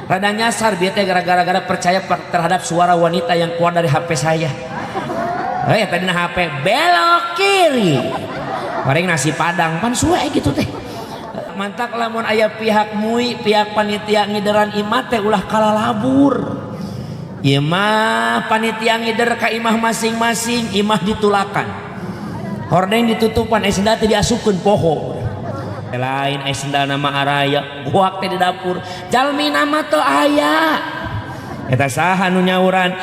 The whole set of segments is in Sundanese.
Rada nyasar bieu teh gara-gara percaya terhadap suara wanita yang keluar dari HP saya. Tadi na HP belok kiri. Paling nasi padang pan suwe gitu teh. Mantak lamun aya pihak MUI, pihak panitia ngideran imah teh ulah kalalabur. Ieu mah panitia ngider ka imah masing-masing, imah ditulakan. Hordeng ditutupan, sendal teh diasupkeun poho. Lain sendal nama araya, guak teh di dapur. Jalmi nama teu aya. Eta saha nu nyauran?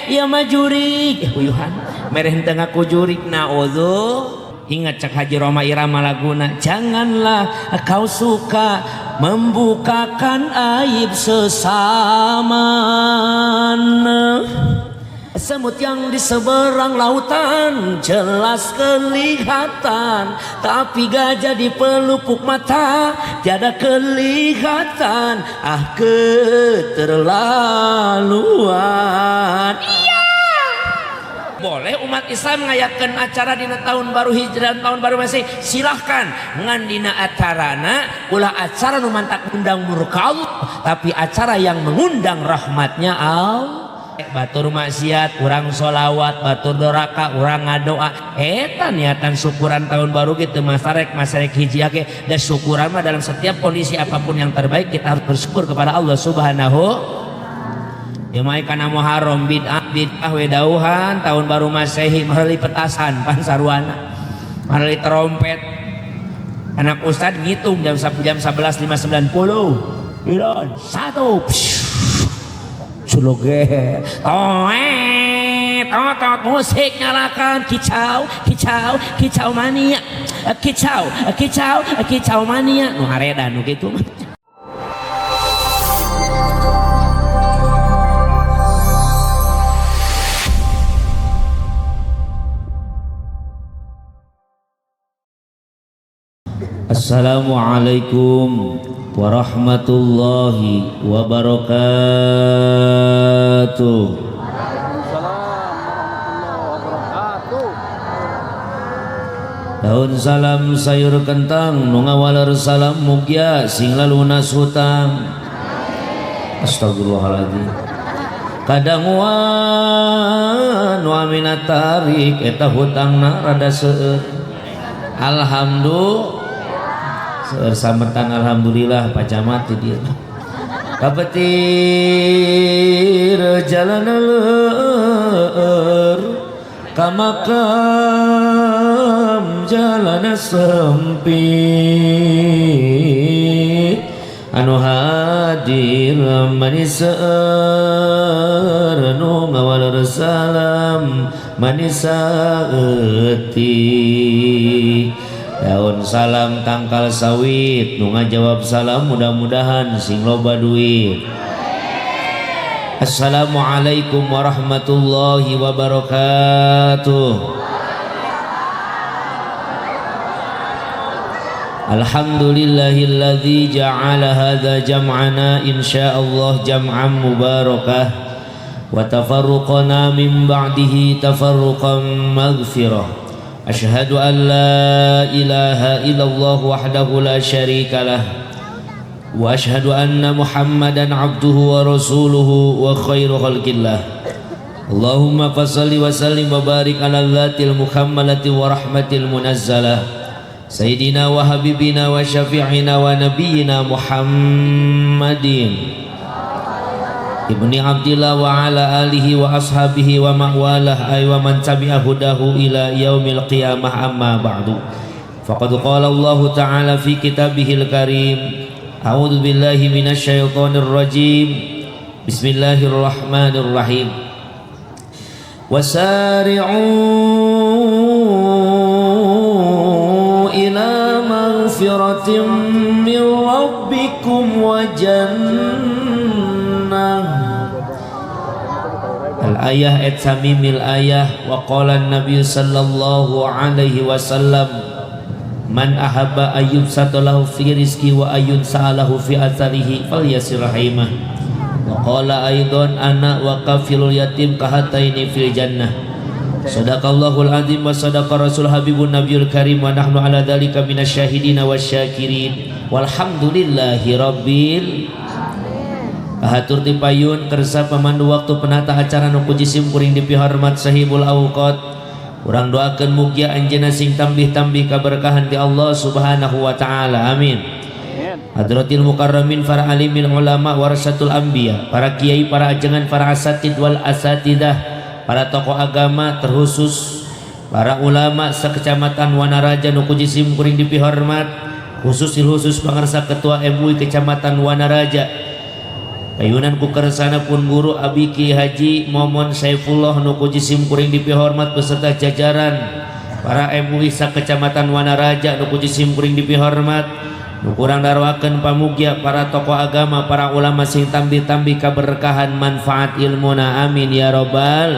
Ieu mah jurig. Uyuhan. Mere henteu ngaku jurig naudzu. Ingat cak Haji Rhoma Irama laguna, janganlah kau suka membukakan aib sesama. Semut yang di seberang lautan jelas kelihatan, tapi gajah di pelupuk mata tiada kelihatan. Ah, keterlaluan. Iya. Boleh umat Islam ngayakeun acara dina tahun baru Hijrah, tahun baru Masehi, silahkan. Ngan dina acarana ulah acara nu mantak undang murka Allah, tapi acara yang mengundang rahmatnya Allah. Batur maksiat urang solawat, batur doraka urang ngadoa, eta niatan syukuran tahun baru gitu masarek masarek hiji age. Dan syukuran mah dalam setiap kondisi apapun yang terbaik kita harus bersyukur kepada Allah Subhanahu. Ya mai kana Muharram bid'ah bid'ah we dauhan, tahun baru Masehi meuli petasan pansarwana, meuli trompet. Anak ustad ngitung jam 11.59, 1 suloge toet totot musik nyalakan, kicau kicau kicau mania, kicau kicau kicau mania, nu hareda nu kitu mah. Assalamualaikum warahmatullahi wabarakatuh. Waalaikumsalam warahmatullahi wabarakatuh. Daun salam sayur kentang nu ngawaler salam mugia sing lalunas hutang. Astagfirullahaladzim. Kadanguan nu amina tarik eta hutangna rada seueur. Alhamdulillah. Seueur sametang alhamdulillah Pak Camat di dieu. Kapetir jalan leur ka makam jalan sempit, anu hadir manis seueur, nu ngawaler salam manis saeutik. Daun salam tangkal sawit nu ngajawab salam mudah-mudahan sing loba duit. Assalamualaikum warahmatullahi wabarakatuh. Alhamdulillahilladzi ja'ala hadza jam'ana insyaallah jam'an mubarakah wa tafarruqana min ba'dihi tafarruqan maghfirah. Asyhadu an la ilaha illallah wahdahu la syarikalah wa asyhadu anna Muhammadan abduhu wa rasuluhu wa khairu khalqillah. Allahumma fassalli wa sallim wa barik ala dzatil muhammalati wa rahmatil munazzalah sayyidina wa habibina wa syafi'ina wa nabiyyina Muhammadin ibni Abdillah wa ala alihi wa ashabihi wa ma'walah ay wa man tabi'a hudahu ila yaumil qiyamah. Amma ba'du. Faqad qala Allah ta'ala fi kitabihil karim, a'udzu billahi minasyaitonir rajim, bismillahirrahmanirrahim. Wasari'u ila maghfiratin min rabbikum wa jannah. Al-ayah et samimil ayah. Wa qala Nabi sallallahu alaihi wasallam, man ahabba ayyub satalahu fi rizki wa ayyun sa'alahu fi atharihi falyasir rahimah. Wa qala aidan ana wa kafilul yatim kahataini fil jannah. Sadaqallahul azim wa sadaqa rasul habibun nabiyul karim wa nahnu ala dzalika minasyahidina wasyakirin walhamdulillahi rabbil. Hatur ti payun kersa pemandu waktu, penata acara nu ku jisim kuring dipihormat, sahibul awqat. Urang doakeun mugia anjeunna sing tambih-tambih kaberkahan ti Allah Subhanahu wa taala, amin. Hadratil mukarramin, para alimil ulama warasatul anbiya, para kiai, para ajengan, para asatid wal asatidah, para tokoh agama, terkhusus para ulama sekecamatan Wanaraja nu ku jisim kuring dipihormat, khusus khusus pangarsa Ketua MUI Kecamatan Wanaraja, payunan ku kersana pun guru Abi Ki Haji Momon Saifullah nu ku jisim kuring dipihormat, beserta jajaran para MUI sakecamatan Wanaraja nu ku jisim kuring dipihormat. Nu kurang darwakeun pamugia para tokoh agama, para ulama sing tambih-tambih kaberkahan manfaat ilmuna, amin ya robbal.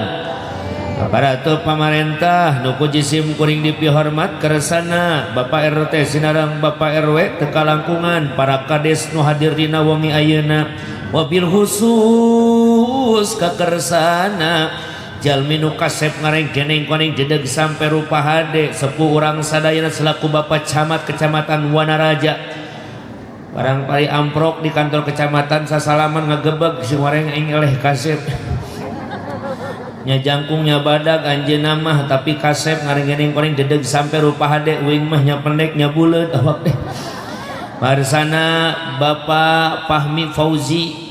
Aparatur pamarentah nu ku jisim kuring dipihormat, kersana Bapak RT sinareng Bapak RW tekalangkungan, para kades nu hadir dina wengi ayeuna, wabil khusus kakersana jalmi nu kasep ngarengkeneng koneng jedeg sampai rupa hade, sepuh urang sadayana selaku Bapak Camat Kecamatan Wanaraja. Barang pari amprok di kantor kecamatan, sasalaman ngagebeg si wareng, aing eleh kasep nya, jangkungnya badag anjeunna mah, tapi kasep ngarengeneng koneng dedeg sampai rupa hade. Uing mah nya pendek nya buleut awak teh. Barsana Bapak Fahmi Fauzi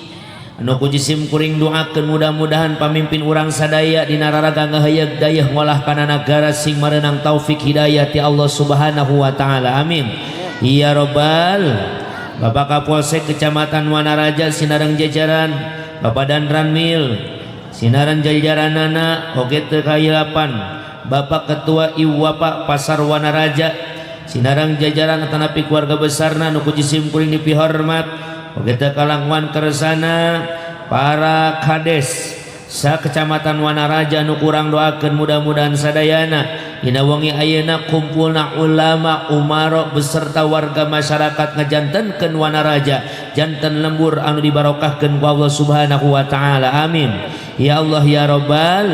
anu ku jisim kuring doakeun mudah-mudahan pamimpin urang sadaya dina raraga ngaheuyeug dayeuh ngolah kana nagara sing mareunang taufik hidayah ti Allah Subhanahu wa taala, amin ya robbal. Bapak Kapolsek Kecamatan Wanaraja sinareng jajaran, Bapak dan Ranmil sinareng jajaranana, oge teu kahilapan Bapak Ketua Iwapa Pasar Wanaraja sinareng jajaran tanapi keluarga besarna nu ku jisim kuring dipihormat, oge teu kalangwan kersana para kades sa Kecamatan Wanaraja nu kurang doakeun mudah-mudahan sadayana dina wengi ayeuna kumpulna ulama, umaro beserta warga masyarakat ngajantenkeun Wanaraja janten lembur anu dibarokahkeun ku Allah Subhanahu wa taala, amin ya Allah ya robbal.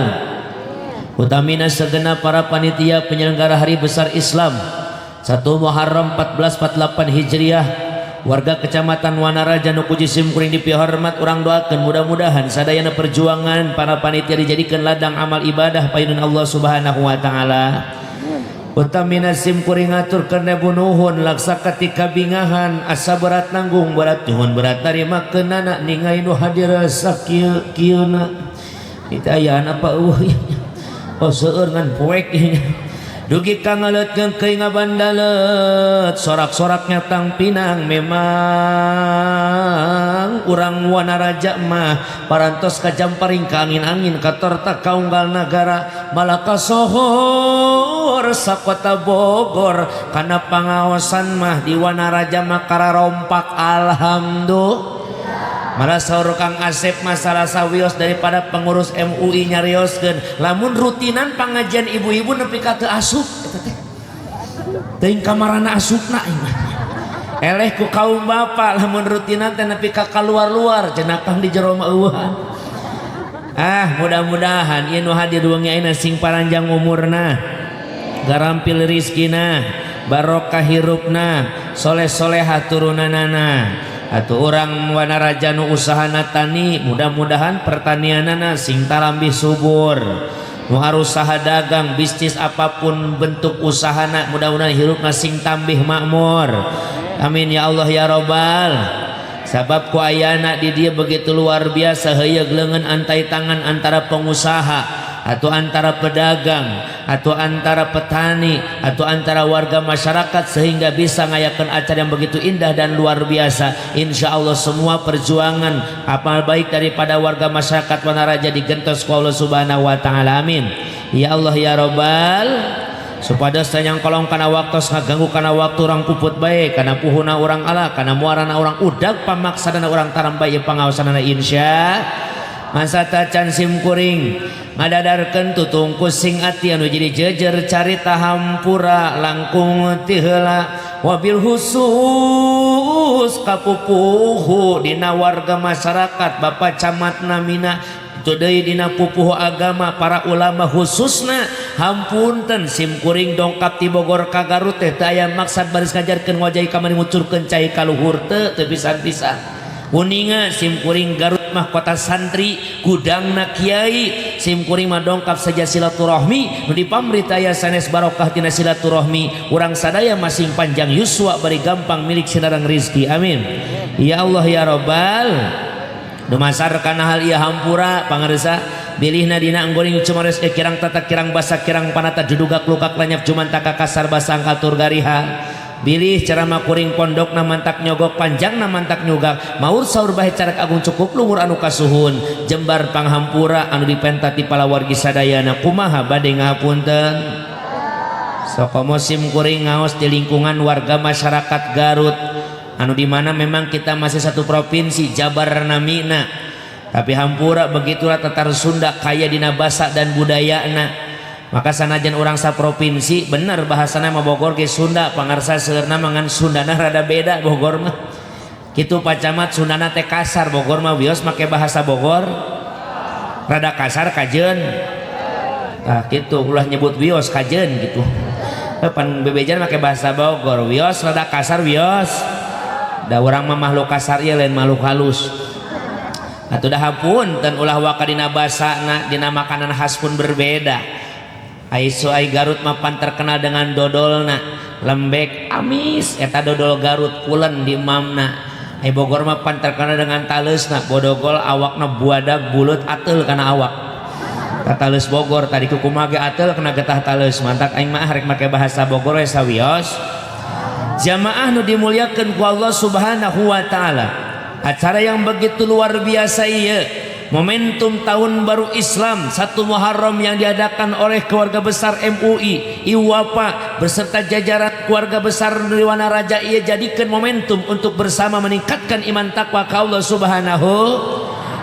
Utamina segenap para panitia penyelenggara Hari Besar Islam 1 Muharram 1448 Hijriah, warga Kecamatan Wanaraja nu ku jisim kuring dipihormat, urang doakeun mudah-mudahan sadayana perjuangan para panitia dijadikan ladang amal ibadah payunun Allah Subhanahu wa taala. Utamina sim kuring ngaturkeun nuhun laksa ketika bingahan, asa berat nanggung, berat nyuhun, berat tarima keunana ningai nu hadir sakieu kieuna. Itu ayaan apa eueuh? Oh, seueur ngan poek. Dugi ka ngaleut ngeukeui ngabandalet, sorak-soraknya tang pinang. Memang urang Wanaraja mah parantos kajamparing ka angin-angin, katorta kaunggal nagara, malah kasohor sakota Bogor karena pangaosan mah di Wanaraja mah kararompak, alhamdulillah. Malah saur Kang Asep masalah sawios daripada pengurus MUI nyarioskeun lamun rutinan pengajian ibu-ibu nepi ka teu asup eta teh, teuing kamarana asupna ieu mah. Eleh ku kaum bapak lamun rutinan teh nepi ka kaluar-luar cenah, Kang, di jero mah eueuhan. Ah, mudah-mudahan ieu nu hadir wengi ayeuna sing paranjang umurna, garampil rizkina, barokah hirupna, soleh-soleha turunanana. Atau orang Wanaraja nu usahana tani, mudah-mudahan pertanianana sing tarambih subur. Nu usaha dagang, bisnis, apapun bentuk usahana, mudah-mudahan hirupna sing tambih makmur, amin ya Allah ya robbal. Sabab ku ayana di dia begitu luar biasa heuyeug leungeun antai tangan antara pengusaha atau antara pedagang atau antara petani atau antara warga masyarakat sehingga bisa ngayakan acara yang begitu indah dan luar biasa. Insya Allah semua perjuangan amal baik daripada warga masyarakat Wanaraja digentos ku Allah Subhanahu wa taala, amin ya Allah ya robbal. Supados tanyang kolong kana waktu, ngaganggu kana waktu orang puput baik, kana puhuna orang ala, kana muarana orang udag, pamaksadana orang tarambay pangaosanana, insya. Masa tacan sim kuring ngadadarkeun tutungku sing ati anu jadi jejer carita hampura langkung ti heula, wabil khusus kapupuhu dina warga masyarakat, Bapak Camat namina itu deui dina pupuhu agama, para ulama khususna. Hampunten, sim kuring dongkap ti Bogor ka Garut teh teu aya maksad baris ngajarkeun ngojai ka ngucurkeun cai ka luhur, teu teu pisan-pisan. Kuninga simkuring Garut mah kota santri, gudangna kiai. Simkuring mah dongkap saja silaturahmi nu dipamritaya sanes barokah tina silaturahmi. Urang sadaya masing panjang yuswa, bari gampang milik sinareng rizki. Amin ya Allah ya Robbal. Dumasar kana hal ieu, hampura pangarsa bilihna dina anggoring cumares kirang tata, kirang basa, kirang panata, judugak lukak lanyap jumantaka kasar basang katur gariha. Bilih ceramah kuring pondok na mantak nyogok, panjang na mantak nyugak, maur saur bahe carak agung cukup lumur anu kasuhun. Jembar panghampura anu dipenta ti palawargi sadayana. Kumaha bade ngahapunten? Sokomo sim kuring ngaos di lingkungan warga masyarakat Garut, anu dimana memang kita masih satu provinsi, Jabar namina, tapi hampura begitulah tatar Sunda, kaya dina basa dan budayana. Maka sanajan urang sa provinsi, bener bahasana mah Bogor ge Sunda pangarsa, seueurna mangan Sundana rada beda. Bogor mah kitu, Pak Camat, Sundana teh kasar. Bogor mah wios make bahasa Bogor rada kasar, kajeun. Tah kitu, ulah nyebut wios, kajeun gitu. Pan bebejan make bahasa Bogor wios rada kasar, wios da urang mah makhluk kasar ieu, lain makhluk halus. Atuh dah hapunten, ulah waka dina basana, dina makanan khas pun berbeda. Ai ai Garut mapan terkenal dengan dodolna, lembek amis eta dodol Garut, pulen di mamna. Ai Bogor mapan terkenal dengan taleusna, bodogol awakna buadag bulut ateul kana awak. Taleus Bogor tadi kukumaha ge ateul kena getah taleus. Mantak aing mah rek make bahasa Bogor we sawios. Jamaah nu dimuliakeun ku Allah Subhanahu wa taala, acara yang begitu luar biasa ieu, momentum Tahun Baru Islam 1 Muharram yang diadakan oleh keluarga besar MUI, IWAPA beserta jajaran keluarga besar dari Wanaraja, ia jadikan momentum untuk bersama meningkatkan iman takwa ka Allah Subhanahu.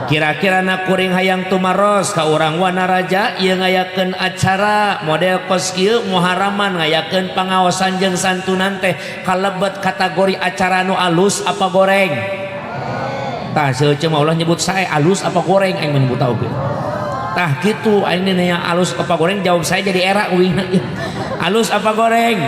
Kira-kira nak kuring hayang tumaros ka urang Wanaraja ieu, ngayakeun acara model kos kieu, Muharraman, ngayakeun pangaosan jeung santunan teh kalebet kategori acara nu alus apa goreng? Tah, seuceum mah ulah nyebut saya, alus apa goreng aing menyebut tahu gitu. Tah kitu, aing nanya alus apa goreng, jawab saya jadi era uing. Alus apa goreng?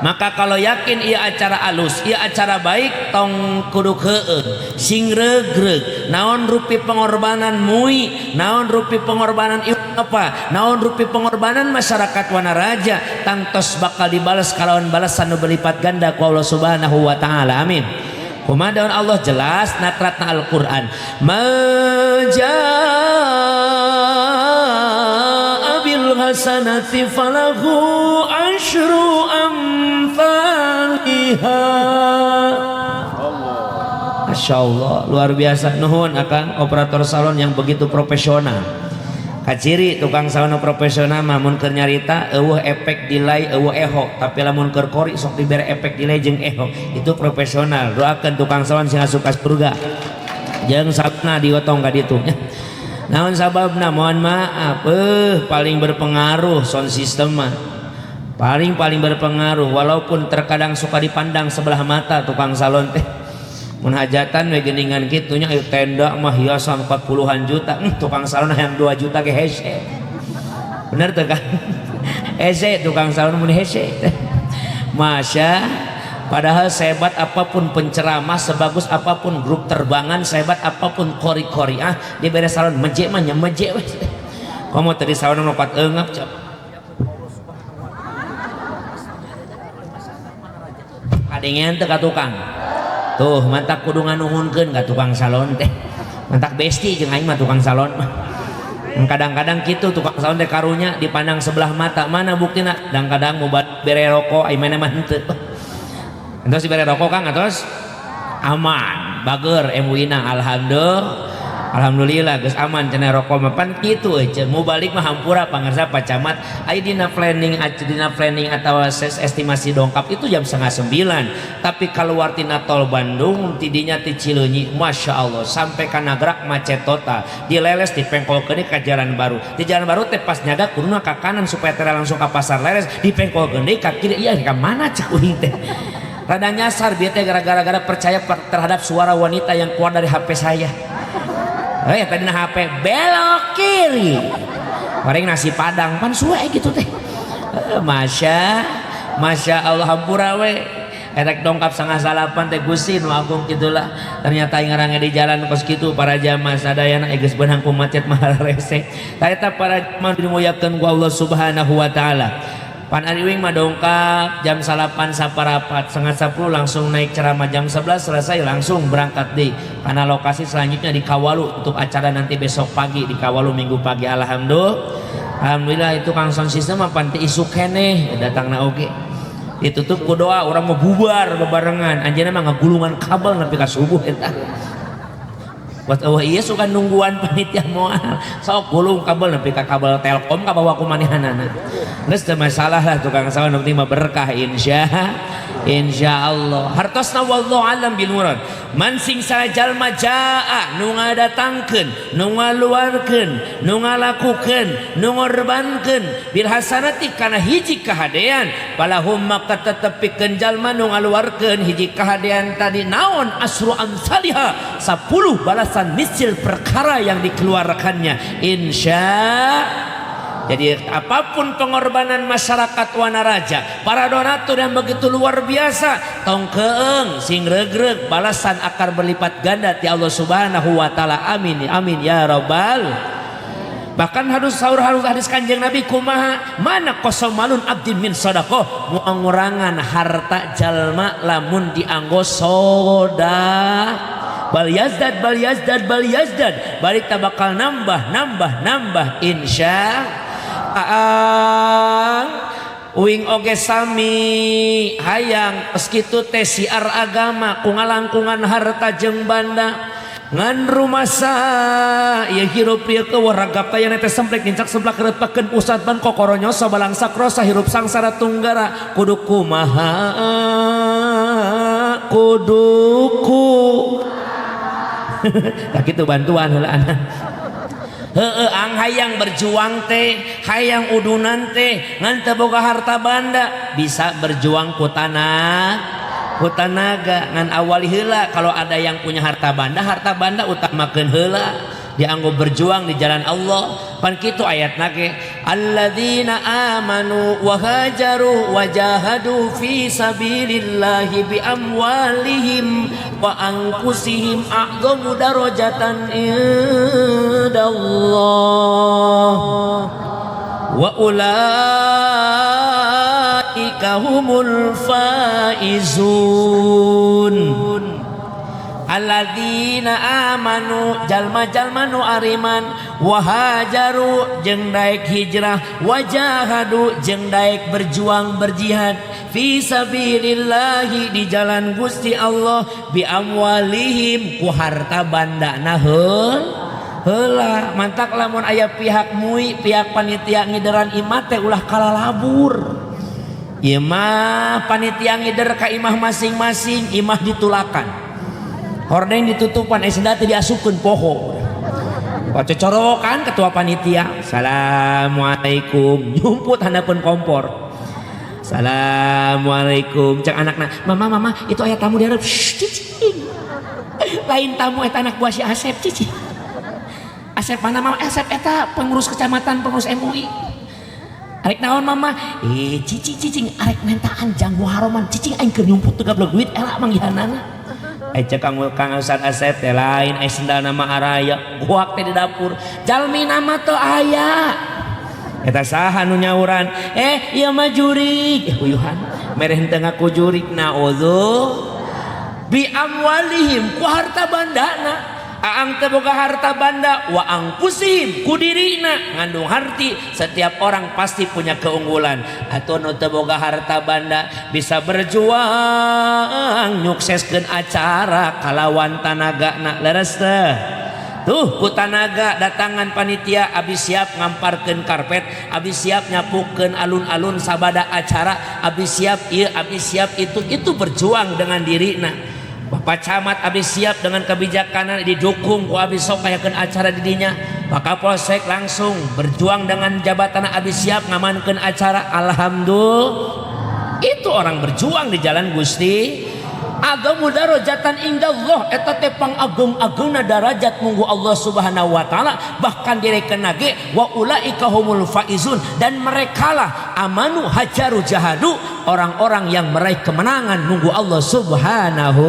Maka kalau yakin ia acara alus, ia acara baik, tong kudu heueuh, sing regreg. Naon rupi pengorbanan MUI, naon rupi pengorbanan apa, naon rupi pengorbanan masyarakat Wanaraja, tangtos bakal dibalas kalawan balasan nu berlipat ganda ku Allah Subhanahu wa taala. Amin. Kumaha daun Allah jelas natratna Al-Qur'an. Ma jaa bil hasanati falahu asyru amsalha. Masya Allah, luar biasa. Nuhun akang operator salon yang begitu profesional. Kaciri tukang salon profesional mah mun keur nyarita eueuh efek delay, eueuh echo, tapi lamun keur kori sok dibere efek delay jeung echo. Itu profesional. Doakeun tukang salon sing asup ka surga jeung sabna diotong ka ditu. Naon sababna? Mohon maaf, paling berpengaruh sound system mah, paling paling berpengaruh, walaupun terkadang suka dipandang sebelah mata tukang salon teh. Mun hajatan we geuningan kitu nya, ayo tenda mah hiasan 40-an juta, tukang salon yang 2 juta ge hese. Bener tuh kan? Hese tukang salon mun hese. Masya, padahal sehebat apapun penceramah, sebagus apapun grup terbangan, sehebat apapun kori-kori, ah dibere salon meje mah nya meje we. Komo tadi salon lompat eungap cap. Kadengean teu ka tukang? Tuh, mantak kudu nganuhunkeun ka tukang salon teh. Mantak besti jeung aing mah tukang salon mah. Kadang-kadang kitu tukang salon teh karunya dipandang sebelah mata. Mana buktina? Kadang-kadang mau bere rokok, ai mana mah henteu. Entos dibere rokok Kang, atos aman, bager MUI-na, alhamdulillah. Alhamdulillah geus aman cenah rokok mah, pan kitu euy. Mau balik mah hampura pangarsa Pak Camat, aya dina planning, dina planning atau estimasi dongkap itu jam 8.30, tapi keluar tina tol Bandung tidinya ti Cileunyi, Masya Allah, sampai ka Nagrak macet total, dileles dipengkolkeun ka jalan baru. Di jalan baru teh pas nyaga kuduna ka kanan supaya teh langsung ka pasar Leles, dipengkolkeun deui ka kiri. Iya, ka mana cek uing teh? Rada nyasar bieu teh gara-gara percaya terhadap suara wanita yang keluar dari HP saya. Tadi na HP belok kiri. Paling nasi Padang pan suwe gitu teh. Masya, Masya Allah, hampura we. Erek dongkap 8.30 teh, Gusti nu agung gitulah. Ternyata ngarangnya di jalan kos kitu, para jamaah sadayana geus beunang ku macet mah rese. Eta para jamaah dimuliakeun ku Allah Subhanahu wa taala. Pan ari uing mah dongkap jam 9.15, 9.30 langsung naik ceramah, jam 11 selesai, langsung berangkat di karena lokasi selanjutnya di Kawalu untuk acara nanti besok pagi di Kawalu, Minggu pagi. Alhamdulillah, alhamdulillah. Itu kang sound system mah pan ti isuk keneh datangna oge, ditutup ku doa. Orang mau bubar bebarengan, anjeunna mah ngagulungan kabel nepi ka subuh eta. Buat oh iya, suka nungguan panitia moal sok gulung kabel nepi ka kabel Telkom ka bawa ku manehanana. Geus teu masalah lah, tukang sound nu penting mah berkah, insya Allah hartosna. Wallahu alam bil murad. Man sing jalma jaa nu ngadatangkeun, nu ngaluarkeun, nu ngalakukeun, nu ngorbankeun bil hasanati kana hiji kahadean, falahum maka tetep pikeun jalma nu ngaluarkeun hiji kahadean tadi naon, asyru amsaliha, 10 balasan misil perkara yang dikeluarkannya, insya. Jadi apapun pengorbanan masyarakat Wanaraja, para donatur yang begitu luar biasa, tong keeng, sing regreg, balasan akan berlipat ganda ti Allah Subhanahu wa taala. Amin amin ya rabbal. Bahkan harus sahur harus hadis Kanjeng Nabi kumaha, ma naqasa malu abdin min sadaqah, ngurangan harta jalma lamun dianggo soda, bal yazdad, bal yazdad, bal yazdad, balik tak bakal nambah, nambah, nambah, insya. Aang uing oge sami hayang kitu teh siar agama ku ngalangkungan harta jeung banda, ngan rumasa ieu hirup ieu ke ragap teh teh semplek nincak seblak repakeun pusat ban kokoronyoso balangsa krosa hirup sangsara tunggara, kudu kumaha, kudu ku tak kitu bantuan heula anak. Heeh, ang hayang berjuang teh, hayang udunan teh, ngan teu boga harta banda. Bisa berjuang ku tanah, ku tanaga, ngan awali heula kalau ada yang punya harta banda, harta banda utamakeun heula dianggo berjuang di jalan Allah. Pan kitu ayatna ge, alladzina amanu wa hajaru wa jahadu fi sabilillahi bi amwalihim wa anfusihim a'zamu darajatan indallah wa ulaika humul faizun. Alladzina amanu jalma-jalma nu ariman, wahajaru jeung daek hijrah, wajahadu jeung daek berjuang berjihad, fi sabilillahi di jalan Gusti Allah, bi amwalihim ku harta bandana heula. Mantak lamun aya pihak MUI, pihak panitia ngideran imah teh ulah kalalabur. Ieu mah panitia ngider ka imah masing-masing, imah ditulakan, hordeng ditutupan, eh sendal teh diasupkeun poho. Cocorokan ketua panitia, "Assalamualaikum," nyumput handapeun kompor. "Assalamualaikum," cek anakna, "Mama, mama, itu aya tamu di hareup." "Shh, cicing, lain tamu, eta anak buah si Asep." "Cicing, Asep mana, Mama?" "Asep eta pengurus kecamatan, pengurus MUI." "Arek naon, Mama?" "Eh, cicing, cicing, arek mentaan jang Muharraman, cicing, aing keur nyumput teu gablek duit, era manggihanana." Eh, cek kang kang Ustad Asep teh lain, eh sendal nama araya guak teh di dapur, jalmi nama teu aya. "Eta saha nu nyauran?" "Eh, ieu mah jurig." Eh, uyuhan mere henteu ngaku jurig, naudzu. Bi amwalihim ku harta bandana. Aang teu boga harta banda, wa anfusihim ku dirina ngandung harti. Setiap orang pasti punya keunggulan. Atau nu teu boga harta banda bisa berjuang nyukseskeun acara kalawan tanagana, leres teh? Tuh ku tanaga datangan panitia, abis siap ngamparkeun karpet, abis siap nyapukeun alun-alun sabada acara, abis siap ieu, abis siap itu. Itu berjuang dengan dirina. Bapak Camat abis siap dengan kebijakan, didukung ku abis sok kayakeun acara di dinya. Pak Kapolsek langsung berjuang dengan jabatan, abis siap ngamankeun acara. Alhamdulillah, itu orang berjuang di jalan Gusti. A'dhamu darajatan indallah, eta teh pangagung-agungna darajat munggu Allah Subhanahu wa taala. Bahkan direkena ge wa ulaika humul faizun, dan merekalah amanu hajaru jahadu, orang-orang yang meraih kemenangan munggu Allah Subhanahu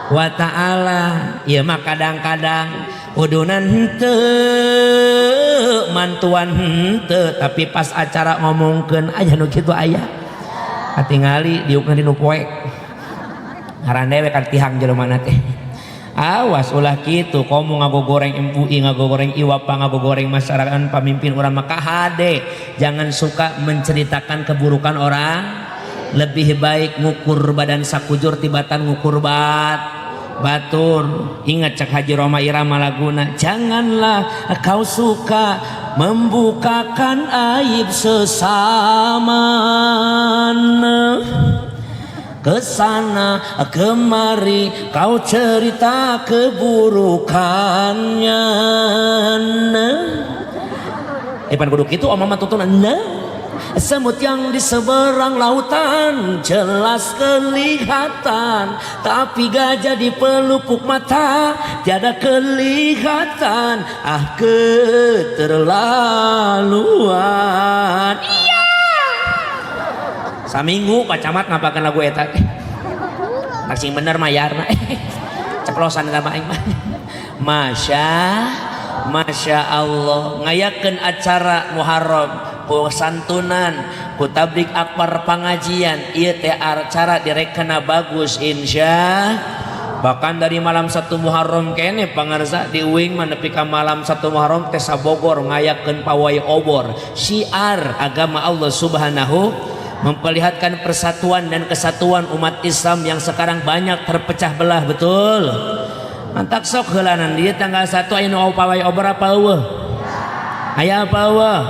wa taala. Ieu mah kadang-kadang udunan henteu, mantuan henteu, tapi pas acara ngomongkeun aya nu kitu, aya katingali diukna dinu poek ngaran dewe kan tihang jelema teh. Awas ulah kitu, komo ngagogoreng MUI, ngagogoreng IWAPA, ngagogoreng masyarakat, pamimpin urang. Maka hade jangan suka menceritakan keburukan orang. Lebih baik ngukur badan sakujur tibatan ngukur batur. Ingat cek Haji Rhoma Irama laguna, janganlah kau suka membukakan aib sesama, ke sana kemari kau cerita keburukannya. Eh, pan kudu kitu omah mah tuntunan. Nah, semut yang di seberang lautan jelas kelihatan, tapi gajah di pelupuk mata tiada kelihatan. Ah, keterlaluan. Iya, saminggu Pak Camat ngapakan lagu eta teh. Sing bener mayarna. Ceplosan eta mah aing mah. Masya Allah, ngayakeun acara Muharram ku santunan, ku tablik akbar, pengajian, ieu teh acara direkena bagus, insya. Bahkan dari malam 1 Muharram kene pangarsa di uing mah nepi ka malam 1 Muharram teh sabogor ngayakeun pawai obor, syiar agama Allah Subhanahu, memperlihatkan persatuan dan kesatuan umat Islam yang sekarang banyak terpecah belah, betul. Mantak sok heulanan dia tanggal 1 aya nu pawai obor apa euweuh? Aya apa euweuh?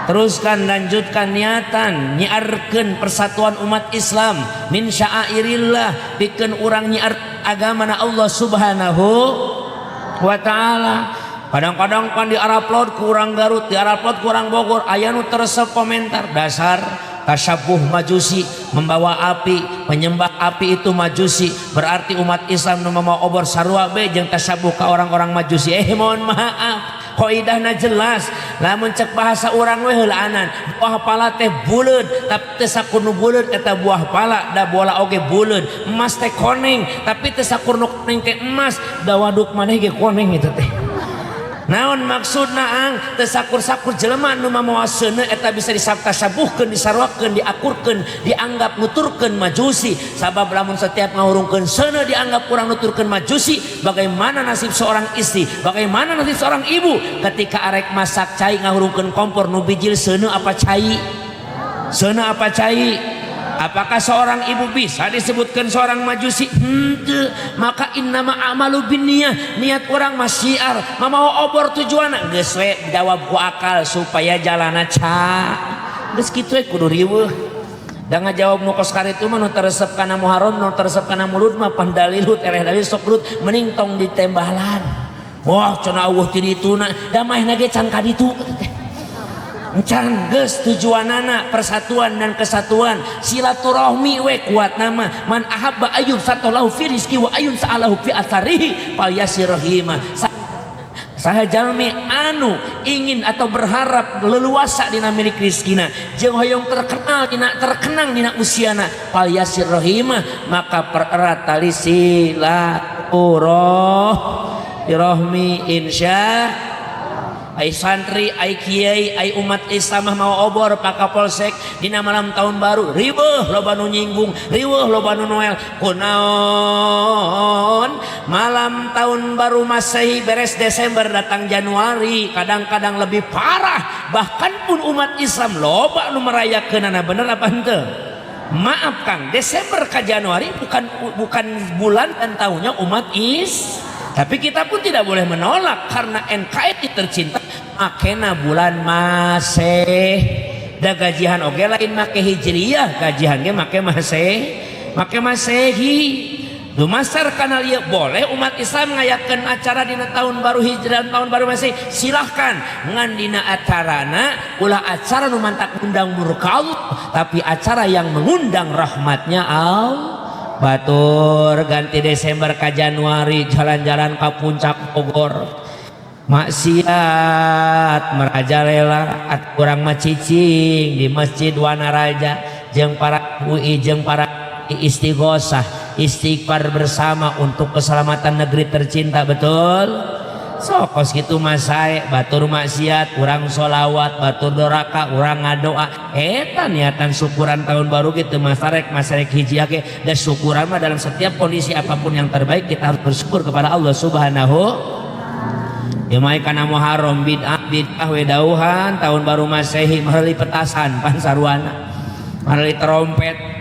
Teruskan, lanjutkan niatan nyiarkeun persatuan umat Islam min syairillah, pikeun urang nyiar agama na Allah Subhanahu wa taala. Kadang-kadang kan di upload ku urang Garut, di upload ku urang Bogor, aya nu teresep komentar, dasar tasyabuh majusi, membawa api, penyembah api itu majusi, berarti umat Islam nu mamawa obor sarua be jeung tasyabuh ka orang-orang majusi. Eh, mohon maaf, kaidahna jelas. Lamun cek bahasa urang we heulaanan, buah pala teh buleud, tapi teu sakur nu buleud eta buah pala, da bola oge buleud. Emas teh koneng, tapi teu sakur nu koneng teh emas, da waduk maneh ge koneng itu teh. Naon maksudna ang? Teu sakur-sakur jelema nu mamawa seuneu eta bisa disabtasabuhkeun, disaruakeun, diakurkeun, dianggap nuturkeun majusi. Sabab lamun setiap ngahurungkeun seuneu dianggap kurang nuturkeun majusi, bagaimana nasib seorang istri, bagaimana nasib seorang ibu ketika arek masak cai ngahurungkeun kompor, nu bijil seuneu apa cai? Seuneu apa cai? Apakah seorang ibu bisa disebutkan seorang majusi? Henteu. Maka innama a'malu binniyah, niat orang mah syiar, mamawa obor tujuanna geus we jawab ku akal supaya jalana ca. Geus kitu we kudu riweuh. Da ngajawab nu kos karitu mah nu teresep kana Muharram, nu teresep kana Mulud mah pan dalil tereh dalil sok rut, mending tong ditembalan. Wah, cenah eueuh ti dituna, da maehna ge can ka ditu teh. Can geus tujuanana persatuan dan kesatuan, silaturahmi we kuat nama. Man ahabba ayyubsatha lahu fi rizqi wa ayyunsa'a lahu fi atsarihi falyasil rahimah. Saha jalmi anu ingin atau berharap leluasa dina milik rizkina jeung hoyong terkenal dina terkenang dina usiana, falyasil rahimah, maka pererat tali silaturahmi, insya. Ai santri, ai kiai, ai umat Islam mah mawa obor, Pak Kapolsek, dina malam tahun baru riweuh loba nu nyinggung, riweuh loba nu noel. Kunaon? Malam tahun baru Masehi beres Desember datang Januari, kadang-kadang lebih parah. Bahkan pun umat Islam loba nu merayakeunana, bener apa henteu? Maaf Kang, Desember ke Januari bukan bukan bulan dan tahunnya umat is, tapi kita pun tidak boleh menolak karena NKRI tercinta makena bulan Maseh. Da gajihan oge lain make Hijriyah, gajihan ge make Maseh, make Masehi. Dumasar kana ieu boleh umat Islam ngayakeun acara dina tahun baru Hijrah, tahun baru Masehi, silahkan. Ngan dina acarana ulah acara nu mantak undang murka Allah, tapi acara yang mengundang rahmatnya Allah. Batur ganti Desember ke Januari jalan-jalan ke puncak Bogor, maksiat merajalela. At kurang mah cicing di Masjid Wanaraja jeung para UI, jeung para istighosah, istighfar bersama untuk keselamatan negeri tercinta. Betul, sok kos kitu mah sae. Batur maksiat, urang solawat. Batur doraka, urang ngadoa. Eta niatan syukuran tahun baru gitu, masarek masarek hiji ake dan syukuran mah dalam setiap kondisi apapun yang terbaik kita harus bersyukur kepada Allah Subhanahu. Ya mai kana Muharram bid'ah bid'ah we dauhan. Tahun baru Masehi meuli petasan, pan sarwana meuli trompet.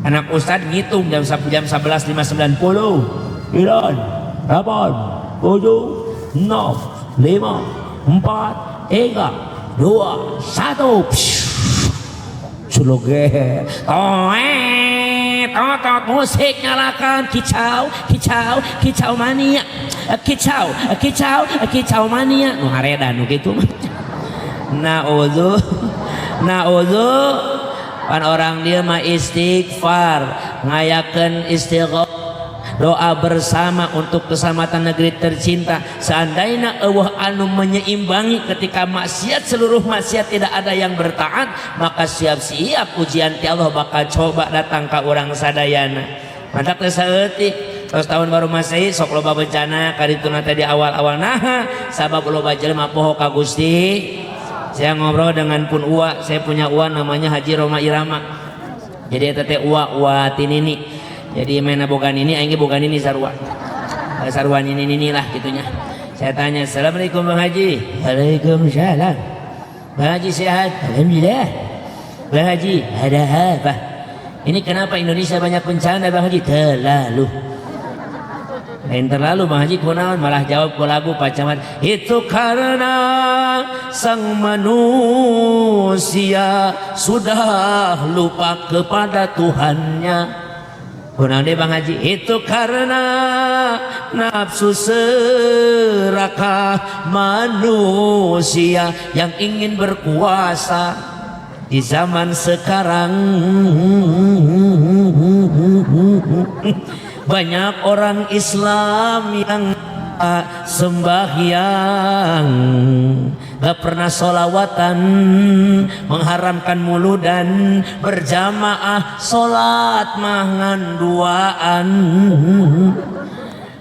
Anak ustad ngitung jam jam 11.59, 9, 8, 7, 6, 5, 4, 3, 2, 1. Suloge toet totot, musik nyalakan, kicau kicau kicau mania, kicau kicau kicau mania. Nu hareda nu kitu mah. Naudzu, naudzu. Pan orang dia mah istighfar, ngayakeun istighfar, doa bersama untuk keselamatan negeri tercinta. Seandainya Allah anu menyeimbangi ketika maksiat, seluruh maksiat, tidak ada yang bertaat, maka siap-siap ujian ti Allah bakal coba datang ke orang sadayana. Mantap teh saeutik. Terus tahun baru Masehi sok loba bencana kadituna teh di awal-awal. Nah, sabab loba jelema poho ka Gusti. Saya ngobrol dengan pun uwa, saya punya uwa namanya Haji Roma Irama. Jadi eta teh uwa uwa tinini. Jadi mana boga nini, aing ge boga nini sarua. Sarua nini nini lah gitunya. Saya tanya, "Assalamualaikum, Bang Haji." "Waalaikumsalam." "Bang Haji sehat?" "Alhamdulillah." "Bang Haji, ada apa? Ini kenapa Indonesia banyak bencana, Bang Haji?" "Terlalu." Lain terlalu, Bang Haji, kunaon? Malah jawab ku lagu Pak Camat. "Itu karena sang manusia sudah lupa kepada Tuhannya." "Kunaon deh, Bang Haji?" "Itu karena nafsu serakah manusia yang ingin berkuasa di zaman sekarang. Banyak orang Islam yang tak sembahyang, gak pernah solawatan, mengharamkan muludan, berjamaah solat mangan duaan."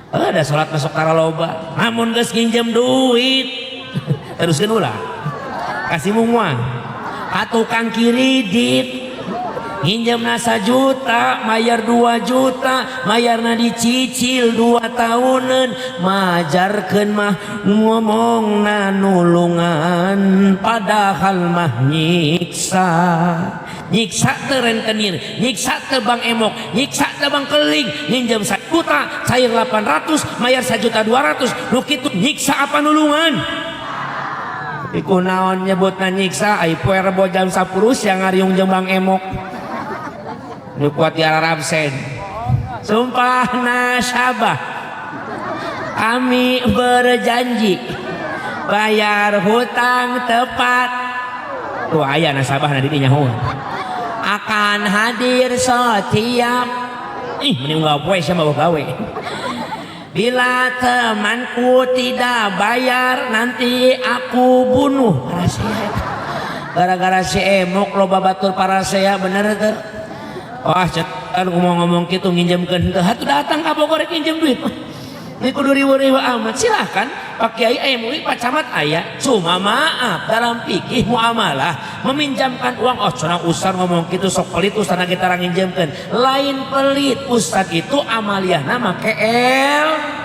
Ada solat masuk loba, namun geus nginjem duit teruskeun ulah kasih mumuan ka tukang kredit. Nginjem juta, mayar 2 juta, mayarna dicicil 2 tahunan. Majarkeun mah ngomong nulungan, padahal mah nyiksa. Nyiksa teu rentenir? Nyiksa teu Bank Emok? Nyiksa teu Bank Keling? Nginjem 1 juta, cair 800, mayar 1 juta 200. Nu kitu nyiksa apa nulungan? Iku naon nyebutna nyiksa? Ai poe Rebo jam 10 siang ngariung jeung Bank Emok nu kuat di absen. Sumpah nasabah, kami berjanji bayar hutang tepat. Tuh aya nasabah nanti nyaho akan hadir setiap. Ih, mending nggak poe sama gawe. "Bila temanku tidak bayar, nanti aku bunuh." Gara-gara si Emok loba batur parasea, bener tuh. Wah, cetan ngomong-ngomong gitu, nginjemkeun teu atuh datang ka Bogor nginjem duit. Ini kudu riweuh-riweuh amat. Silahkan Pak Kiai aya MUI, Pak Camat aya. Cuma maaf, dalam fikih muamalah meminjamkan uang, oh cenah ustaz ngomong gitu sok pelit ustaz kita nginjemkeun. Lain pelit, ustaz itu amaliyahna make L.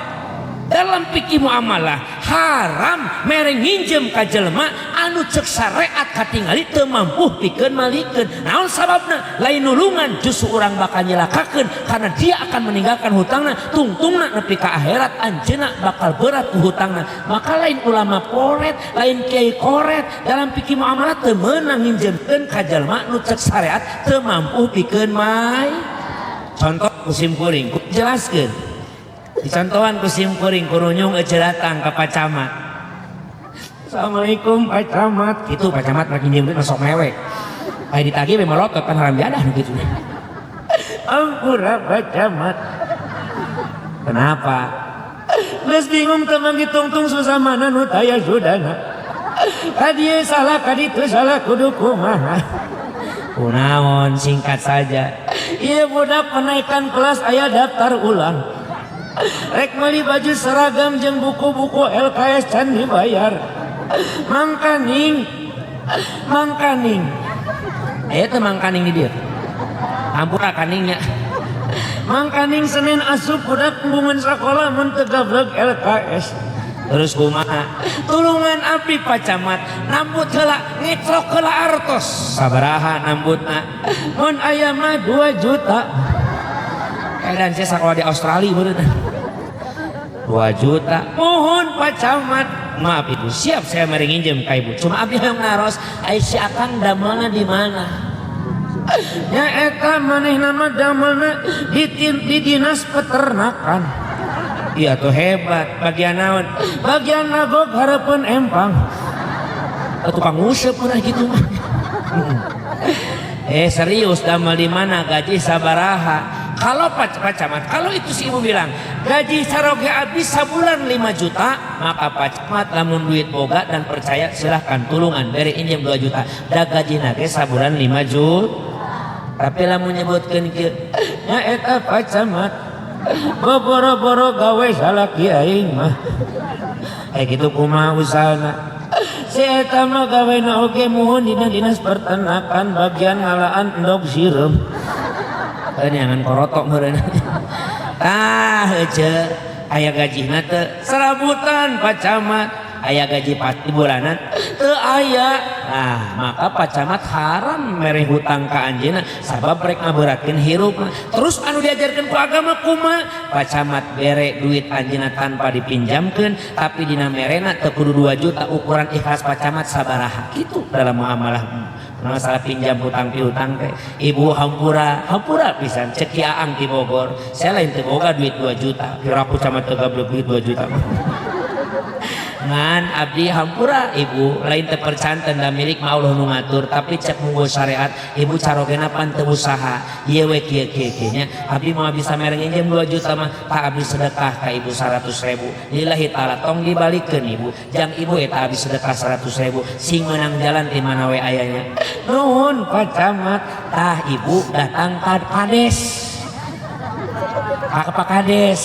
Dalam fikih muamalah haram mere nginjem ka jelema anu cek syariat katingali teu mampu pikeun malikeun. Naon sababna? Lain nulungan, justru urang bakal nyelakakeun karena dia akan meninggalkan hutangna, tungtungna nepi ka akhirat anjeunna bakal berat ku hutangna. Maka lain ulama poret, lain kiai koret, dalam fikih muamalah teu meunang nginjemkeun ka jelema nu cek syariat teu mampu pikeun mai. Contoh musim kuring, jelaskeun. Dicontohan ku sim kuring, kurunyung ece datang ke Pak Camat. "Assalamualaikum, Pak Camat." Gitu Pak Camat lagi nginjem duit masuk mewek. Kayak ditagih memang melotot kan haram jadah gitu. Ampura, Pak Camat. Kenapa? Geus bingung teu tungtung, susah mana nu taya sudana. Kadieu salah, kaditu salah, kudu kumaha? Kunaon, singkat saja. Iya, budak penaikan kelas aya daftar ulang. Rek meuli baju seragam jeung buku-buku LKS can dibayar. Mangkaning, mangkaning. Eh, teu mangkaning di dieu. Ampura kaningnya. Mangkaning Senin asup budak embungan sekolah mun teu gableg LKS. Terus kumaha? Tulungan abdi, Pak Camat, nambut heula, ngecrok heula artos. Sabaraha nambutna? Mun aya mah 2 juta. Eh, dan saya sekolah di Australia meureun. 2 juta. Mohon, Pak Camat. Maaf, Ibu, siap saya mere nginjem ka Ibu. Cuma abdi hayang naros, ai si Akang damelna di mana? Ya eta manehna mah damelna di dinas peternakan. Iya tuh, hebat. Bagian naon? Bagian nagog hareupeun empang. Oh, tukang nguseup mah gitu mah. Eh, serius, damel di mana, gaji sabaraha? Kalau Pak Camat, kalau itu si ibu bilang gaji caroge abdi sabulan 5 juta, maka Pak Camat lamun duit boga dan percaya, silahkan tulungan beri injem 2 juta. Da gaji nage sabulan 5 juta. Tapi lamun nyebutkeun kieu, nya eta Pak Camat, boro-boro gawe salaki aing mah. Eh, gitu kumaha usahana? Si eta mah gawena oge muhun dina dinas peternakan bagian ngalaan endog sireum. Eh, jangan korotok meureun. Tah, ece aya gajina teu? Serabutan, Pak Camat. Aya gaji pasti bulanan teu? Aya. Nah, maka Pak Camat haram mere hutang ka anjeunna sabab rek ngaberatkeun hirup. Terus anu diajarkeun ku agama kumaha? Pak Camat bere duit anjeunna tanpa dipinjamkeun, tapi dina merena teu kudu 2 juta, ukuran ikhlas Pak Camat sabaraha kitu dalam muamalah masalah pinjam hutang piutang teh. Ibu, hampura, hampura pisan. Cek Ki Aang di Bogor, saya lain teu boga duit 2 juta, piraku camat teu gablek duit 2 juta. Ngan abdi hampura, ibu, lain teu percanten da milik mah Allah nu ngatur, tapi cek munggu syariat ibu carogena pan teu usaha ieu we kieu kieu kieu nya. Abdi moal bisa mere nginjem 2 juta mah, tak abdi sedekah ka ibu 100 ribu lillahi ta'ala, tong dibalikeun, ibu. Jang ibu eta abdi sedekah 100 ribu, sing menang jalan di mana we ayanya. Nuhun, Pak Camat. Tah, ibu datang ka kades, ka Pak Kades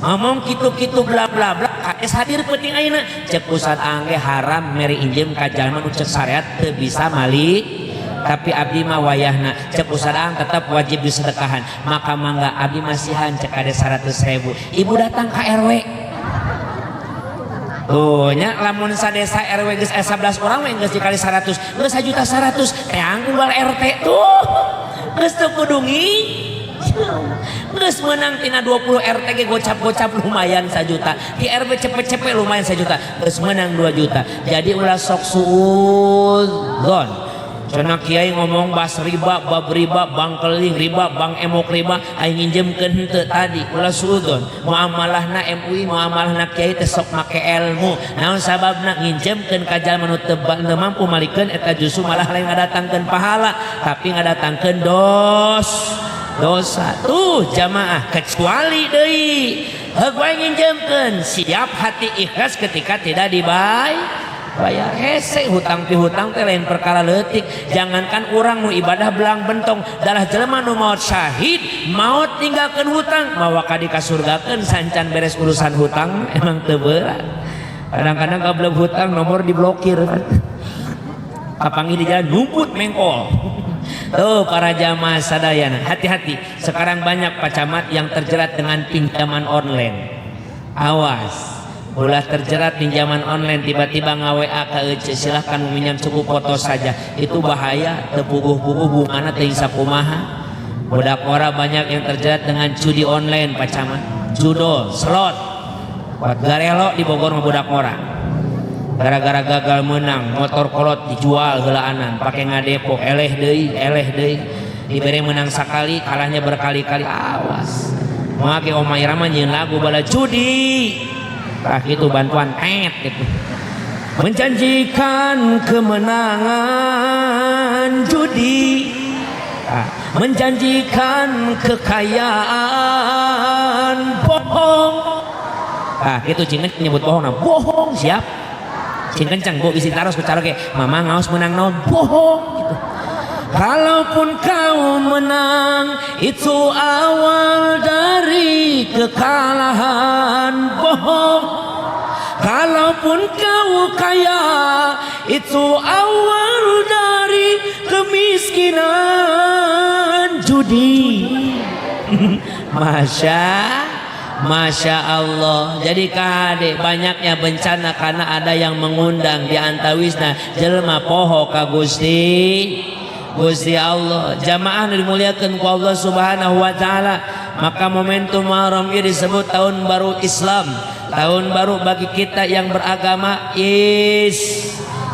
ngomong kitu-kitu bla bla bla. Kades hadir penting ayeuna. Cek Ustad Angge haram mere injem ka jalma nu cek syariat teu bisa malik, tapi abdi mah wayahna cek Ustad Ang tetap wajib disedekahan, maka mangga abdi masihan cek kades 100 ribu. Ibu datang ke RW. Tuh nya, lamun sadesa RW geus aya 11 orang we, geus dikali 100 geus 1 juta 100 teang unggal RT. Tuh, geus teu kudu geus menang tina 20 RT ge gocap-gocap lumayan 1 juta, di RW cepet-cepet lumayan 1 juta, geus menang 2 juta. Jadi ulah sok suudzon. Cenah kiai ngomong bas riba, bab riba, bank keling riba, bank emok riba, aing nginjemkeun henteu tadi. Ulah suudzon. Muamalahna MUI, muamalahna kiai teh sok make ilmu. Naon sababna? Nginjemkeun ka jalma nu teu mampu malikeun eta justru malah lain ngadatangkeun pahala, tapi ngadatangkeun dosa. Tuh jamaah, kecuali deui heug wae nginjemkeun, siap hati ikhlas ketika tidak dibayar bayar. Hese hutang pihutang teh lain perkara leutik. Jangankan urang nu ibadah belang bentong, dalah jelema nu maot syahid, maot tinggalkeun hutang, mawa ka dikasurgakeun sancan beres urusan hutang. Emang teu berat. Kadang-kadang kabelum hutang nomor diblokir kan, kapanggih di jalan numput mengkol. Tuh, para jamaah sadayana, hati-hati. Sekarang banyak Pak Camat yang terjerat dengan pinjaman online. Awas, ulah terjerat pinjaman online, tiba-tiba nge-WA ke Ece, silahkan meminjam, cukup foto saja. Itu bahaya, teu puguh-puguh bungana teuing sakumaha. Budak ora banyak yang terjerat dengan judi online, Pak Camat. Judol, slot. Buat garelo di Bogor mah budak ora. Gara-gara gagal menang, motor kolot dijual heulaanan, pakai ngadepo, eleh deui, eleh deui. Dibere menang sakali, kalahnya berkali-kali. Awas. Make Oma Irama nyieun lagu bala judi. Tah itu bantuan tet gitu. Menjanjikan kemenangan judi. Nah, Menjanjikan kekayaan, bohong. Ah, gitu cing nyebut bohong, nah, bohong siap. Cing kencang, Bu, bisi taros ku caroge, mama ngaos menang naon, bohong gitu. Kalaupun kau menang, itu awal dari kekalahan, bohong. Kalaupun kau kaya, itu awal dari kemiskinan, judi. Masya Allah. Jadi kade banyaknya bencana karena ada yang mengundang, di antawisna jelma poho ka Gusti Allah. Jamaah dimuliakan ku Allah Subhanahu wa taala, maka momentum Muharram ini disebut tahun baru Islam, tahun baru bagi kita yang beragama is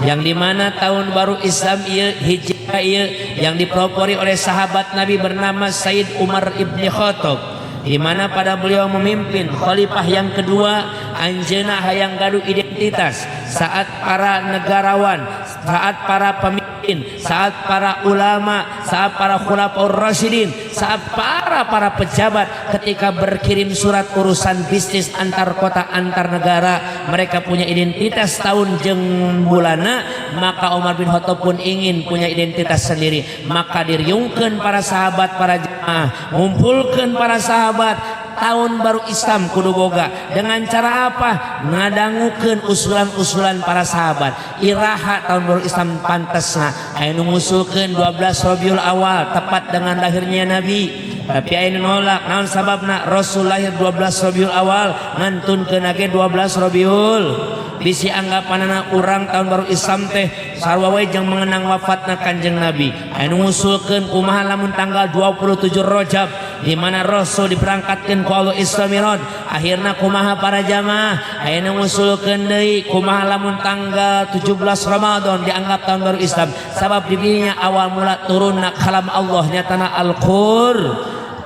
yang dimana tahun baru Islam ieu hijrah ieu yang dipelopori oleh sahabat Nabi bernama Said Umar ibni Khattab, di mana pada beliau memimpin khalifah yang kedua, anjeuna hayang gaduh identitas saat para negarawan, saat para pemimpin, saat para ulama, saat para khulafaur rasyidin, saat para para pejabat ketika berkirim surat urusan bisnis antar kota, antar negara, mereka punya identitas tahun jeng bulana. Maka Umar bin Khattab pun ingin punya identitas sendiri, maka diriungkeun para sahabat, para jemaah, ngumpulkeun para sahabat, tahun baru Islam kudu boga. Dengan cara apa? Ngadangukeun usulan-usulan para sahabat, iraha tahun baru Islam pantasna. Aya nu ngusulkeun 12 Rabiul Awal, tepat dengan lahirnya Nabi, tapi aya nu nolak. Naon sababna? Rasul lahir 12 Rabiul Awal, ngantunkeun ge 12 Rabiul. Bisi anggapanana urang tahun baru Islam teh sarua wae jeung mengenang wafatna Kanjeng Nabi. Aya nu ngusulkeun kumaha lamun tanggal 27 Rajab, di mana Rasul diberangkatkeun ku Allah Isra Mi'raj. Akhirna kumaha, para jamaah? Aya nu ngusulkeun deui kumaha lamun tanggal 17 Ramadan dianggap tahun baru Islam, sabab didinya awal mula turunna kalam Allah, nyatana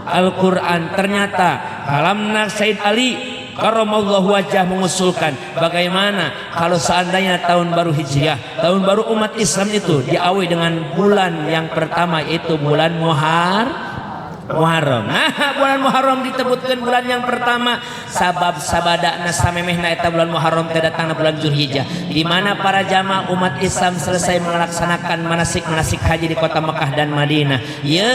Al-Quran. Ternyata kalamna Said Ali karramallahu wajah mengusulkan bagaimana kalau seandainya tahun baru Hijriah, tahun baru umat Islam itu diawali dengan bulan yang pertama, yaitu bulan Muharram. Nah, bulan Muharram disebutkan bulan yang pertama sabab sabadana samemehna eta bulan Muharram teh datangna bulan Zulhijjah, di mana para jamaah umat Islam selesai melaksanakan manasik-manasik haji di kota Mekah dan Madinah. Ye,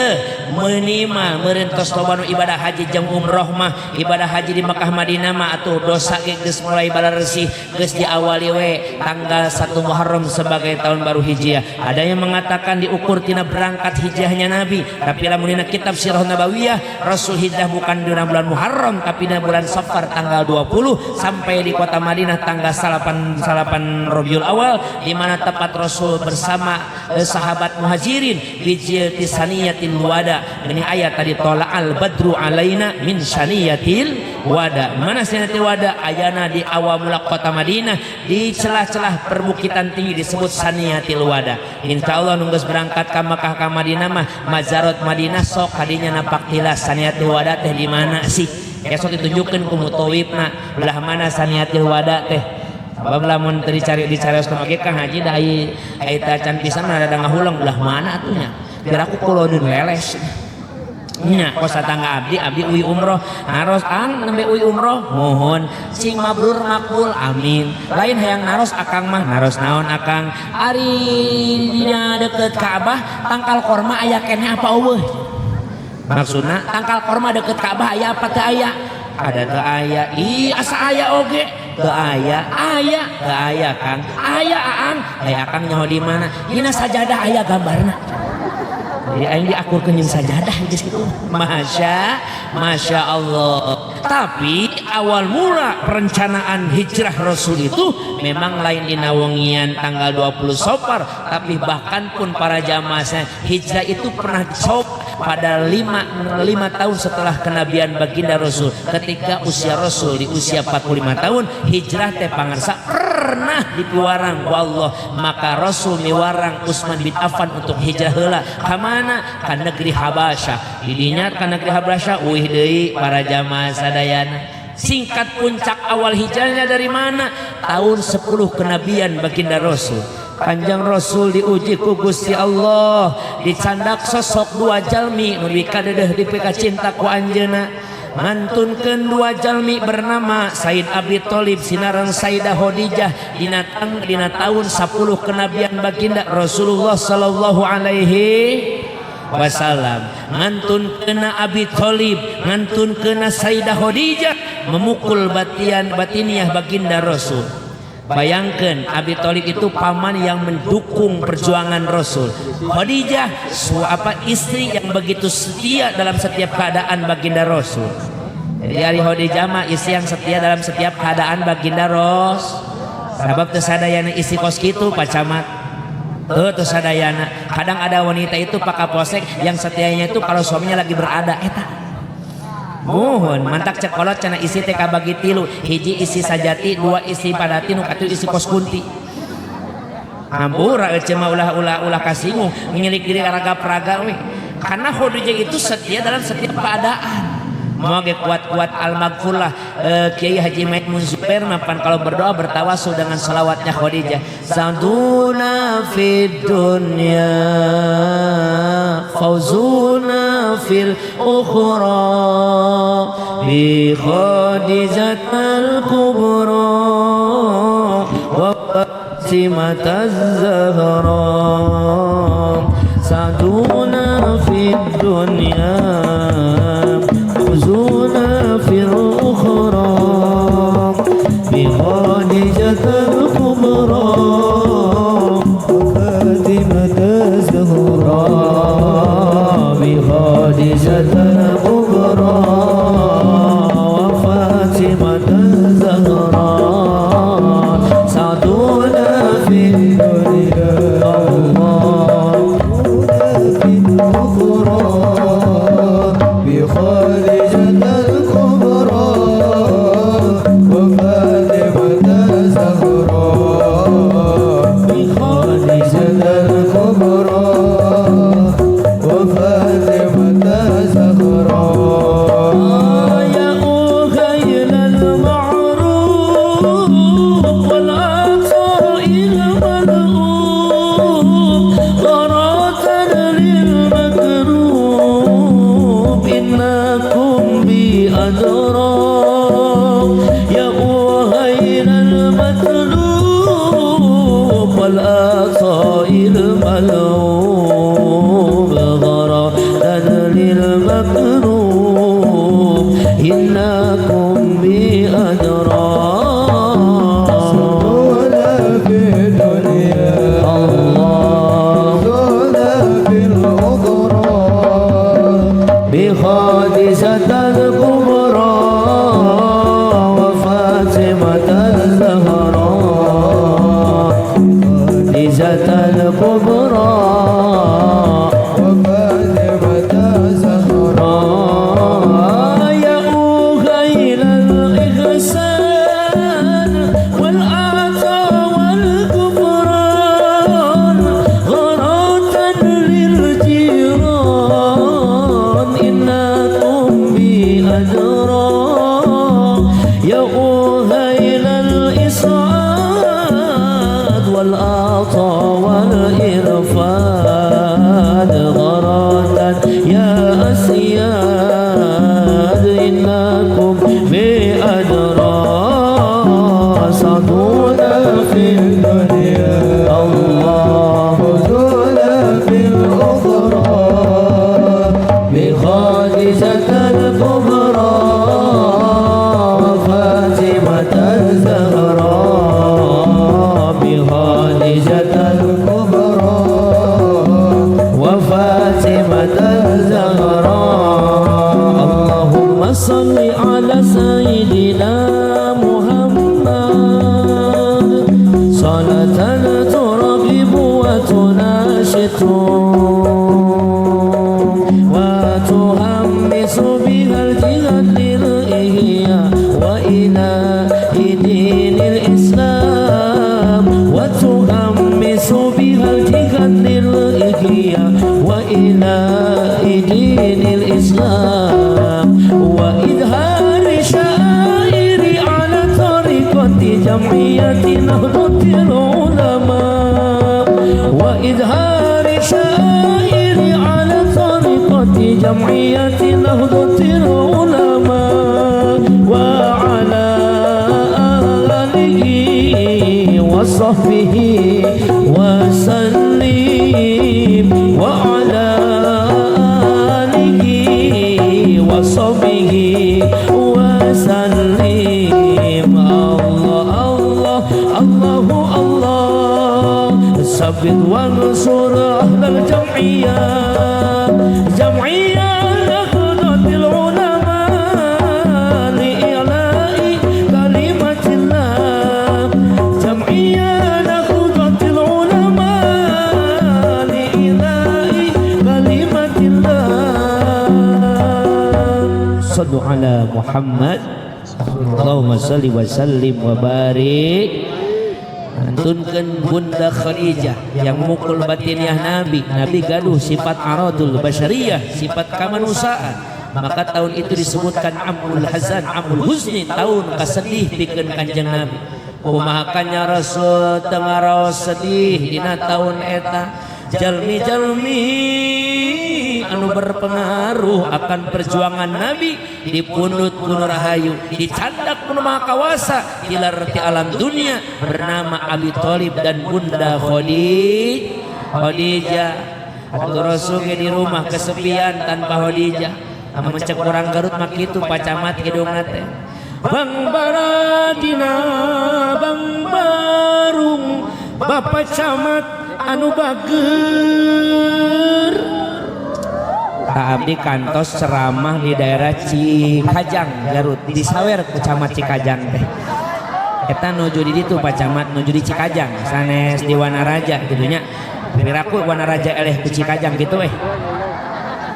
minimal meureun tos loba nu ibadah haji jeung umroh mah, ibadah haji di Mekah Madinah mah atuh dosa ge geus mulai balaresih, geus diawali we tanggal 1 Muharram sebagai tahun baru Hijriah. Ada yang mengatakan diukur tina berangkat hijrahnya Nabi, tapi lamun dina kitab Sirah Nabawiyah, Rasul hijrah bukan di bulan Muharram, tapi di bulan Safar tanggal 20, sampai di kota Madinah tanggal salapan salapan Rabiul Awal, di mana tepat Rasul bersama sahabat Muhajirin bi Saniyatil Wada. Ini ayat tadi, tola'al badru alaina min saniyatil wada. Mana saniyatil wada? Ayana di awal mula kota Madinah, di celah-celah perbukitan tinggi disebut Saniyatil Wada. Insya Allah nunggu berangkat ke Makkah ke Madinah mah, Mazarot Madinah, sok kadinya napak tilas Saniyatil Wada teh di mana sih. Esok ditunjukkan ku mutawifna belah mana Saniyatil Wada teh. Sabab lamun teu dicari dicarios oge, Kang Haji, da ai ai can pisan ada ngahulang belah mana atuh nya. Biar aku kuloneun leles. Nya kos tangga abdi, abdi uih umroh naros ang nembe uih umroh, mohon sing mabrur makbul, amin. Lain hayang naros akang mah. Naros naon, akang? Ari dina deket Ka'bah tangkal korma aya keneh apa euweuh? Maksudna tangkal korma deket Ka'bah aya apa teu aya? Ada teu aya? Ih, asa aya oge teu aya. Aya teu aya, Kang? Aya, Aang. Aya, akang nyaho di mana? Dina sajadah aya gambarna. Jadi aing diakurkeun jeung sajadah geus kitu. Masya Allah. Tapi awal mula perencanaan hijrah Rasul itu memang lain dina wengian tanggal 20 Safar, tapi bahkan pun para jamaah, hijrah itu pernah dicoba pada 5 tahun setelah kenabian baginda Rasul. Ketika usia Rasul di usia 45 tahun, hijrah teh pangarsa pernah dipiwarang ku Allah. Maka Rasul miwarang Utsman bin Affan untuk hijrah heula. Ka mana? Ka negeri Habasyah. Didinya ka negeri Habasyah uih deui para jamaah sadayana. Singkat, puncak awal hijrahnya dari mana? Tahun 10 kenabian baginda Rasul. Kanjeng Rasul diuji ku Gusti Allah, dicandak sosok dua jalmi nu dikadeudeung dipika cinta ku anjeunna. Ngantunkeun dua jalmi bernama Said Abi Thalib sinareng Sayyidah Khadijah dina tahun 10 kenabian baginda Rasulullah sallallahu alaihi wasallam. Ngantunkeunna Abi Thalib, ngantunkeunna Sayyidah Khadijah memukul batian batiniah baginda Rasul. Bayangkan, Abi Thalib itu paman yang mendukung perjuangan Rasul. Khadijah apa istri yang begitu setia dalam setiap keadaan baginda Rasul. Jadi ari Khadijah mah istri yang setia dalam setiap keadaan baginda Rasul. Sabab teu sadayana istri kos kitu, Pak Camat. Tuh teu sadayana. Kadang ada wanita itu, Pak Kapolsek, yang setianya itu kalau suaminya lagi berada eta. Muhun, mantak cek kolot cenah istri teh kabagi tilu, hiji istri sajati, dua istri padati, nu katilu istri kos kunti. Hampura ece mah, ulah ulah ulah kasinggung, ngilik diri raga praga we. Karena Khadijah itu setia dalam setiap keadaan. Mau ge kuat-kuat al-maghfurlah Kiai Haji Maimun Zubair mapan kalau berdoa bertawasul dengan salawatnya Khadijah. Sa'duna fid dunya fauzuna fil ukhra bi Khadijatal kubra wa Fatimah az-Zahra. Sa'duna fid dunya fauzuna fil ukhra bi Khadijatal kubra فاطمة الزهراء. bi Khadijatal kubra wa Fatimah az-Zahra. Sa'duna fid الدنيا Allah في الأخرى بخديجة الكبرى وفاطمة الزهراء. بخديجة الكبرى وفاطمة الزهراء. يا أخيل المعروف والعطاء الملؤوف غراة للمكروب إنكم بأدرى. يا أهيل المطلوب والعطاء الملؤوب غراة للمكروب إنكم بأدرى. سعدنا في الدنيا الله فوزنا في الأخرى بخديجة الكبرى وفاطمة الزهراء. خديجة الكبرى وفاطمة الزهراء. يا أخيل الإحسان والعطاء والكفران غراة للجيران إنكم بأدرى. يا أهيل الإسعاد والعطاء والإرفاد غراة يا أسياد إنكم بأدرى. سعدونا في الدنيا الله فوزنا في الأخرى بخديجة الكبرى وفاطمة الزهراء. بخديجة الكبرى وفاطمة الزهراء. اللهم صل على سيدنا محمد صلاة ترغب وتناشط وتهمس بها الجهاد للإحياء وإلى دين الإسلام وتهمس بها الجهاد للإحياء وإلى دين الإسلام وإظهار شعائر على طريقة جمعية نهضة العلماء. وإظهار شعائر على طريقة جمعية نهضة العلماء وعلى آله وصحبه وسلم وعلى آله وصحبه وسلم. الله الله الله الله. ثبت وانصر أهل الجمعية، جمعية نهضة العلماء، لإعلاء كلمة الله، جمعية نهضة العلماء، لإعلاء كلمة الله. صلوا على محمد. اللهم صل وسلم وبارك. Antunkeun Bunda Khadijah yang memukul batiniah Nabi. Nabi gaduh sifat aradul basyariyah, sifat kemanusiaan. Maka tahun itu disebutkan Amul Hazan, Amul Huzni, tahun kasedih pikeun Kanjeng Nabi. Kumaha nya Rasul teu ngaraos sedih dina tahun eta? Jalmi-jalmi anu berpengaruh akan perjuangan Nabi dipundut ku Nu Rahayu, dicandak ku Nu Maha Kawasa, dilar ti alam dunia, bernama Abi Thalib dan Bunda Khadijah. Atau Rasul ge di rumah kesepian tanpa Khadijah. Amun cek urang Garut mah kitu, Pak Camat, hidungna teh Bang Baradina, Bang Barung, Bapak Camat anu bager. Tak abdi kantos ceramah di daerah Cikajang, Garut, disawer ku Camat Cikajang teh. Eta nuju di ditu Pak Camat, nuju di Cikajang, sanes di Wanaraja gitu nya. Piraku Wanaraja eleh ku Cikajang gitu eh.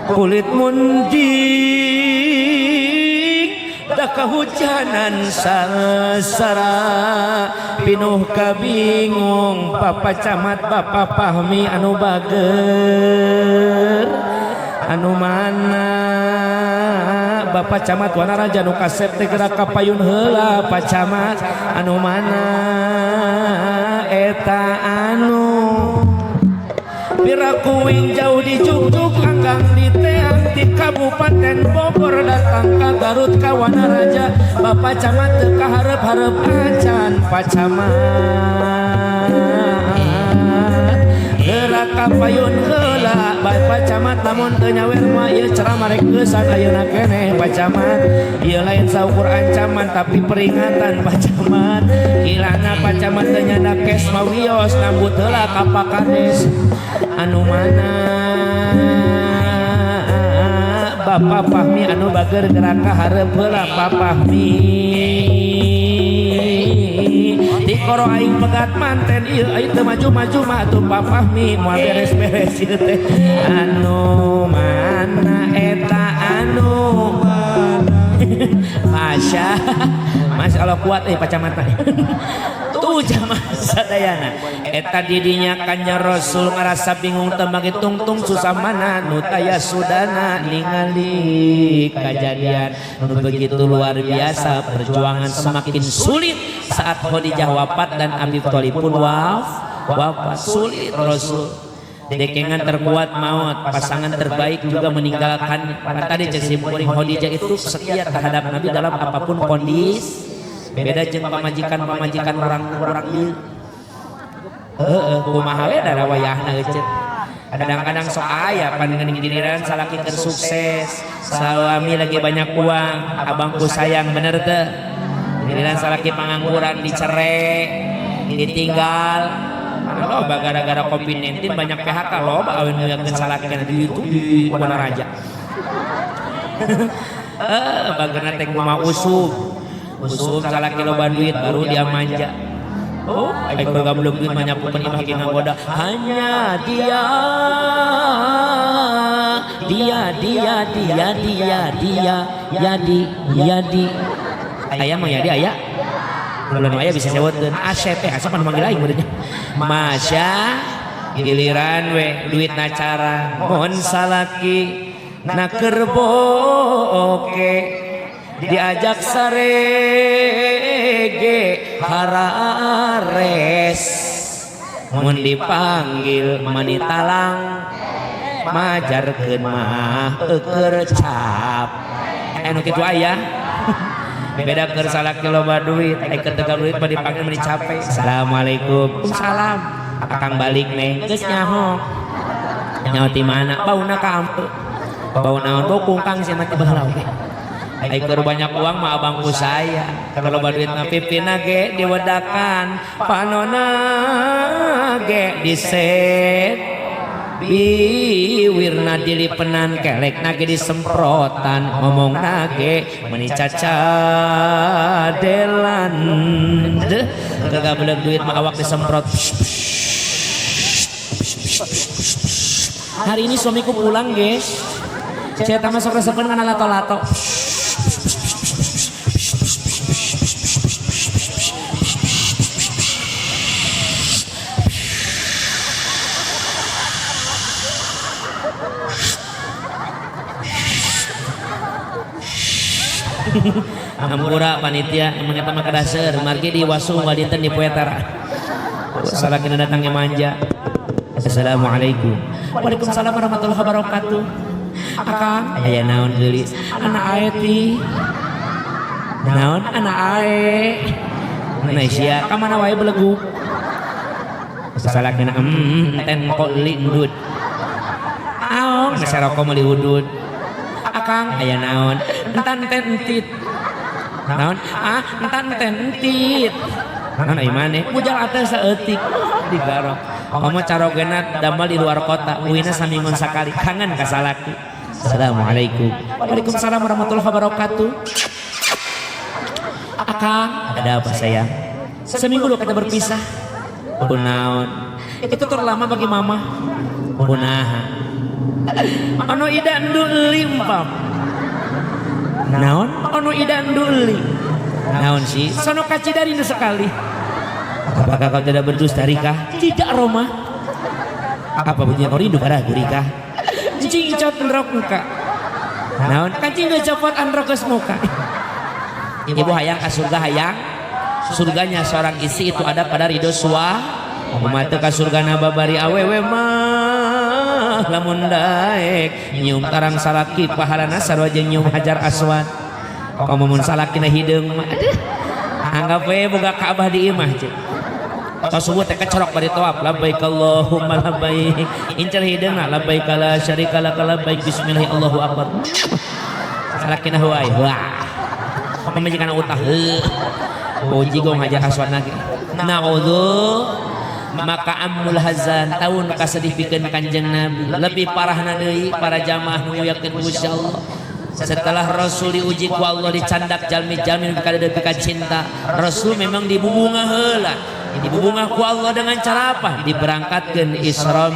Kulit munding da kahujanan sasara, pinuh kabingung Bapak Camat, Bapak Fahmi anu bager. Anu mana Bapak Camat Wanaraja nu kasep teh, gerak ka payun heula Pak Camat? Anu mana eta anu pirakuing jauh di Jugjuk, anggang di Teang, di Kabupaten Bogor, datang ka Garut, ka Wanaraja? Bapak Camat teu kaharep-harep acan. Pak Camat, gerak ka payun heula Bapak Camat. Lamun teu nyawer mah ieu ceramah rek geusan ayeuna keneh. Pak Camat, ieu lain saukur ancaman tapi peringatan, Pak Camat. Kirana Pak Camat teu nyandak cash mah wios nambut heula ka Pak Kades. Anu mana Bapak Fahmi anu bager, gerak ka hareup heula Pak Fahmi. Tikoro aing pegat manten ieu, aing teu maju-maju mah atuh Pak Fahmi moal beres-beres ieu teh. Anu mana eta anu Masya Masya Allah, kuat eh pacamata tuh jamaah sadayana. Eta didinya Kanjeng Rasul ngerasa bingung, tembagi tungtung susah mana nu taya sudana ningali kejadian nu begitu luar biasa. Perjuangan semakin sulit saat Khadijah wafat dan Abi Thalib pun wafat. Sulit Rasul, dekengan terkuat maut, pasangan terbaik juga meninggalkan. Kan tadi cek simkuring, Khadijah itu setia terhadap Nabi dalam apapun kondisi, beda jeung pamajikan-pamajikan orang-orang ieu. Heeh, kumaha we da wayahna euceut. Kadang-kadang sok aya pan geuning giliran salaki keur sukses, suami lagi banyak uang, abangku sayang, bener teu? Giliran salaki pengangguran, dicerai, ditinggal. Loba gara-gara COVID-19 banyak PHK, loba awin ngeukeun salaki di itu di Wanaraja. Eh, bageuna teh kumaha usum. Usum salaki loba duit baru dia manja. Oh, aing belum duit mah nyapukeun imah ge ngagoda. Hanya dia, dia, dia, dia, dia, dia, Yadi, Yadi. Aya mah Yadi aya. Bulan aya bisa sewakeun. Asep eh Asep anu manggil aing muridnya. Masya giliran we duit cara mun salaki na keur boke diajak sarege harares. Mun dipanggil mani talang, majarkeun mah eueur cap. Anu kitu aya. Beda keur salaki loba duit, ai keur teu duit mah dipanggil mani capek. Assalamualaikum. Salam. Akang balik neng, geus nyaho. Nyaho ti mana? Bauna ka ampe. Bau naon? Bau kungkang sia mah ti baheula oge. Ai keur banyak uang mah abangku saya. Kalau loba duit mah pipina ge diwedakan, panona ge diset. Biwirna dilipenan, kelekna ge disemprotan, ngomongna ge meuni cacadelan. Deuh, gagabeleg duit mah awak disemprot. Hari ini suamiku pulang, guys. Saya tambah sok resepeun kana lato-lato. Hampura panitia emang eta mah kadaseur margi di wasung wadinten di poe tara. Salakina datangnya manja. Assalamualaikum. Waalaikumsalam warahmatullahi wabarakatuh. Akang, aya naon geulis? Anak ae ti. Naon anak ae? Nah sia ka mana wae belegug. Salakina ten kok lindut. Aong saroko meuli udud. Akang aya naon? Entan ten entit. Naon? Ah, entan ten entit. Naon ai maneh? Bujal atas saeutik digarok. Komo carogena damel di luar kota, uina saminggon sakali kangen ka salaki. Assalamualaikum. Waalaikumsalam warahmatullahi wabarakatuh. Akang, ada apa sayang? Seminggu lo kita berpisah. Kunaon? Itu terlama bagi mama. Kunaha? Ono ida nduli empam. Naon? Ono ida nduli. Naon sih? Sono kacidari nu sekali. Apakah kau tidak berdusta Rika? Tidak Roma. Apa bunyinya kau rindu padaku Rika? Cing cot ndrok muka. Naon? Kancing geus copot androk geus muka. Ibu hayang ka surga hayang. Surganya seorang istri itu ada pada ridho suami. Kumaha teu ka surgana babari awewe mah lamun daek nyium tarang salaki pahalana sarua jeung nyium hajar aswad. Komo mun salakina hideung mah aduh. Anggap we boga Ka'bah di imah ceuk. Tos subuh teh kecorok bari tawaf labbaik Allahumma labbaik. Incer hideungna labbaik la syarika lak labbaik bismillah Allahu akbar. Salakina wae. Wah. Pamajikan utah heuh. Puji gong hajar aswad lagi. Na'udzu maka amul hazan tahun kasedih pikeun Kanjeng Nabi. Lebih parahna deui para jamaah nu yakin Gusti Allah. Setelah Rasul diuji ku Allah dicandak jalmi-jalmi nu pika cinta. Rasul memang dibubungah heula. Dibubungah ku Allah dengan cara apa? Diberangkatkeun Isra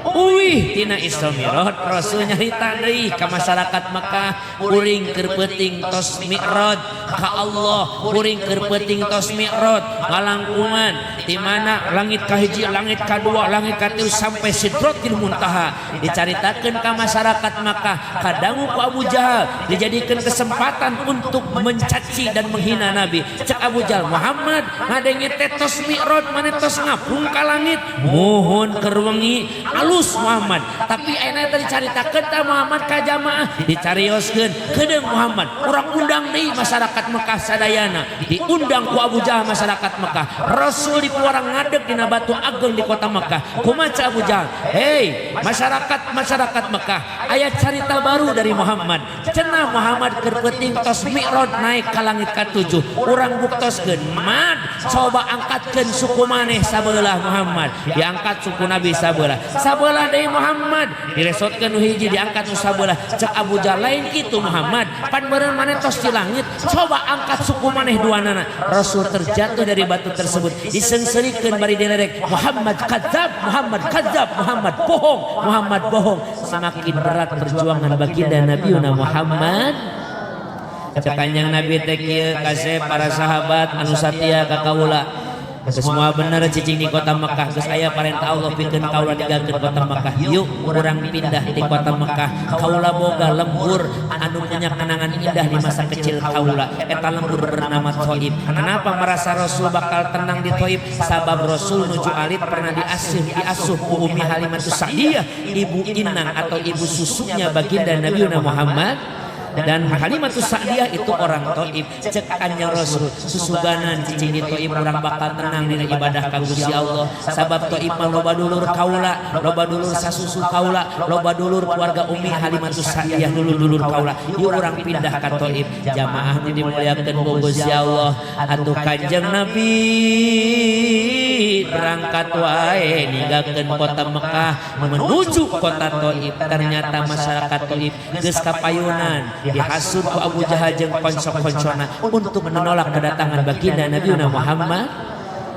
Uwih tina Isra Mi'raj Rasul nyarita deui ka masyarakat Mekah kuring keur peuting tos Mi'raj ka Allah kuring keur peuting tos Mi'raj ngalangkungan di mana langit kahiji langit kadua langit katilu sampai Sidratil Muntaha dicaritakeun ka masyarakat Mekah kadangu ku Abu Jahal dijadikeun kesempatan untuk mencaci dan menghina Nabi. Cek Abu Jahal Muhammad ngadenge teh tos Mi'raj maneh tos ngapung ka langit muhun keur wengi alus Muhammad tapi ayeuna teh dicaritakeun ta Muhammad ka jamaah dicarioskeun kedeung Muhammad urang undang deui masyarakat Mekah sadayana diundang ku Abu Jahal masyarakat Mekah. Rasul dipuarang ngadeg dina batu ageng di kota Mekah. Kumaha Abu Jahal? Hei masyarakat Mekah aya carita baru dari Muhammad. Cenah Muhammad keur peuting tos Mi'raj naik ka langit katujuh urang buktoskeun mad coba angkatkeun suku maneh sabelah Muhammad diangkat suku Nabi sabelah sabelah deui Muhammad diresotkeun nu hiji diangkat nu sabelah. Cek Abu Jahal lain kitu Muhammad pan meureun maneh tos di langit coba angkat suku maneh duanana. Rasul terjatuh dari batu tersebut diseungseurikeun bari dilerek Muhammad kadzab Muhammad kadzab Muhammad bohong Muhammad bohong. Semakin berat perjuangan baginda Nabiuna Muhammad. Cek Kanjeng Nabi teh kieu kasep para sahabat anu satia ka kaula. Semua bener cicing di kota Mekah, geus aya parentah Allah pikeun kaula ninggalkeun kota Mekah. Yuk urang pindah di kota Mekah. Kaula boga lembur anu punya kenangan indah di masa kecil kaula. Eta lembur bernama Thaif. Kenapa merasa Rasul bakal tenang di Thaif? Sabab Rasul nuju alit pernah diasuh ku Umi Halimatus Sa'diyah, ibu inang atau ibu susunya baginda Nabi Muhammad. Dan Halimatus Sa'diyah itu orang Thaif. Cek Kanjeng Rasul, susuganan cicing di Thaif urang bakal tenang dina ibadah ka Gusti Allah. Sabab Thaif mah loba dulur kaula, loba dulur sasusu kaula, loba dulur keluarga Umi Halimatus Sa'diyah, dulur-dulur kaula. Yuk urang pindah ka Thaif. Jamaah nu dimuliakeun ku Gusti Allah, atuh Kanjeng Nabi berangkat wae ninggalkeun kota Mekah menuju kota Thaif. Ternyata masyarakat Thaif geus kapayunan, dihasut ku Abu Jahal jeung konco-koncona untuk menolak kedatangan baginda Nabi Muhammad.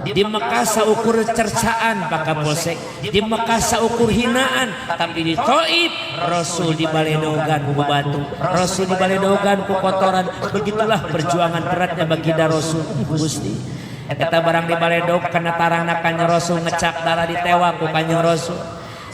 Di Mekah saukur cercaan Pak Kapolsek, di Mekah saukur hinaan, tapi di Thaif Rasul dibaledogan ku batu, Rasul dibaledogan ku kotoran. Begitulah perjuangan beratnya baginda Rasul. Gusti, eta barang dibaledog kana tarahna Kanjeng Rasul ngecak darah, ditewak ku Kanjeng Rasul.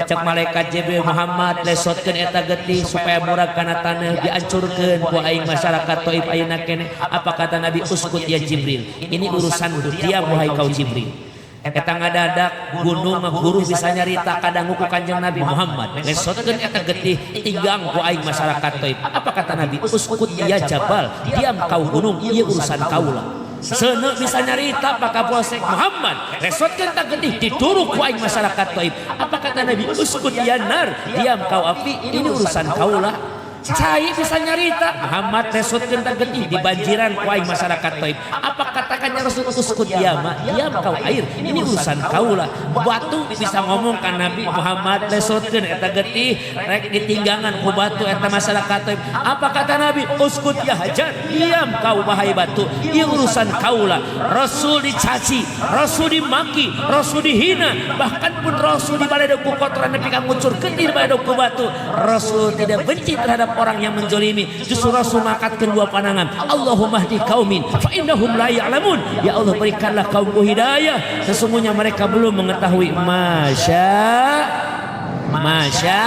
Cek malaikat Jibril, "Muhammad, lesotkeun eta getih supaya murag kana taneuh, dihancurkeun ku aing masyarakat Thaif ayeuna keneh." Apa kata Nabi? "Uskut ya Jibril, ini urusanku, diam wahai kau Jibril." Eta ngadadak gunung mah guru bisa nyarita, kadangu ku Kanjeng Nabi, "Muhammad, lesotkeun eta getih, tinggang ku aing masyarakat Thaif." Apa kata Nabi? "Uskut ya Jabal, diam kau gunung, ieu urusan kaula." Seuneu bisa nyarita Pak Kapolsek. "Muhammad, lesotkeun eta getih, dituruk ku aing masyarakat Thaif." Apa kata Nabi? "Uskut ya nar, diam kau api, ini urusan kaula." Cai bisa nyarita. "Muhammad, lesotkeun eta getih, dibanjiran ku aing masyarakat Thaif." Apa katakannya Rasul? "Uskut ya ma, diam kau air, ini urusan kaula." Batu bisa ngomong kan Nabi, "Muhammad, lesotkeun eta getih, rek ditinggangan ku batu eta masyarakat Thaif." Apa kata Nabi? "Uskut ya hajar, diam kau wahai batu, ini urusan kaula." Rasul dicaci, Rasul dimaki, Rasul dihina, bahkan pun Rasul dibaledog ku kotoran nepi ka ngucur getih, dibaledog ku batu. Rasul tidak benci terhadap orang yang menzolimi, justru Rasul mangkatkeun dua pandangan, "Allahumma hdi qaumin fa innahum la ya'lamun." Ya Allah, berikanlah kaumku hidayah, sesungguhnya mereka belum mengetahui. Masya Masya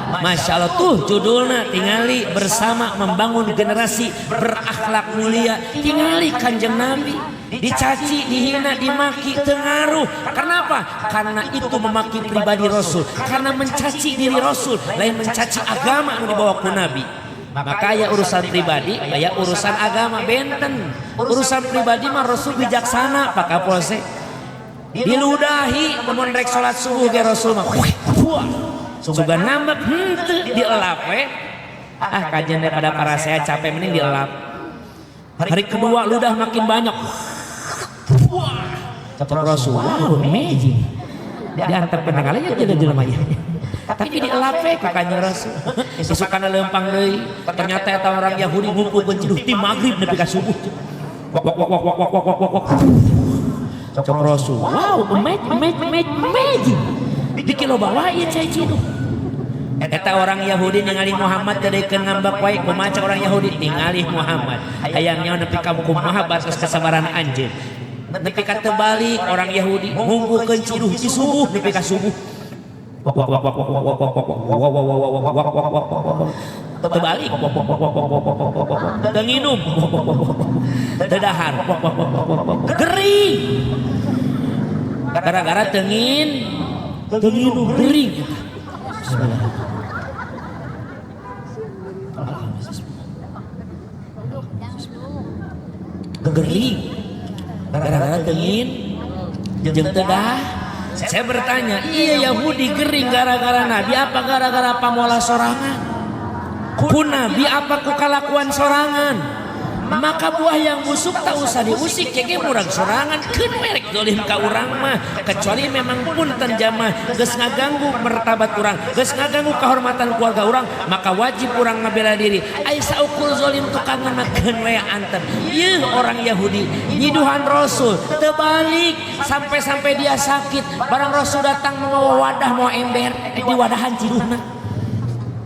Masya Allah, tuh judulnya tingali, bersama membangun generasi berakhlak mulia. Tingali Kanjeng Nabi dicaci, dihina, dimaki, tengaruh. Kenapa? Karena itu memaki pribadi Rasul, karena mencaci diri Rasul, lain mencaci agama yang dibawa ku Nabi. Maka ya urusan pribadi, ya urusan agama benten. Urusan pribadi mah Rasul bijaksana, Pak Kapolsek. Diludahi mun rek salat subuh ge Rasul mah sugan nambah henteu, dielap we. Ah, kajian daripada para saya capek, mending dielap. Hari kedua ludah makin banyak. Cek Rasul, "Wow, amazing." Diantep pendengarannya jadi jelema. Tapi dielap we ku Kanjeng Rasul. Isukana leumpang deui. Ternyata eta orang Yahudi ngumpulkeun ciduh ti maghrib nepi ka subuh. Wak wak wak wak wak wak wak wak wak. Cek Rasul, "Wow, amazing, amazing, amazing." Dikit loba wae cai ciduh. Eta orang Yahudi ningali Muhammad teu ngambek wae. Kumaha cek orang Yahudi ningali Muhammad? "Hayang nyaho nepi ka kumaha batas kesabaran anjeun." Nepi ka teu balik orang Yahudi ngumpulkeun ciduh ti subuh nepi ka subuh. Wak wak wak wak wak wak wak wak wak wak wak wak wak wak wak wak wak wak. Teu balik. Wak wak wak wak wak wak wak wak wak. Teu nginum. Wak wak wak wak wak. Teu dahar. Wak wak wak wak wak wak. Gering. Gara-gara teu nginum gering. Bismillah. Alhamdulillah. Gering. Gara-gara teu nginum jeung teu dahar. Saya bertanya, iya Yahudi gering gara-gara Nabi apa gara-gara pamola sorangan? Ku Nabi apa ku kalakuan sorangan? Maka buah yang busuk tak usah diusik, keke murag sorangan, keun we rek zolim ka urang mah, kecuali memang punten jamaah geus ngaganggu martabat urang, geus ngaganggu kehormatan keluarga urang, maka wajib urang ngabela diri. Ai saukur zolim tukangan mah keun we antep. Yeuh orang Yahudi nyiduhan Rasul terbalik sampai-sampai dia sakit, barang Rasul datang membawa wadah, mau ember, di wadahan ciduhna.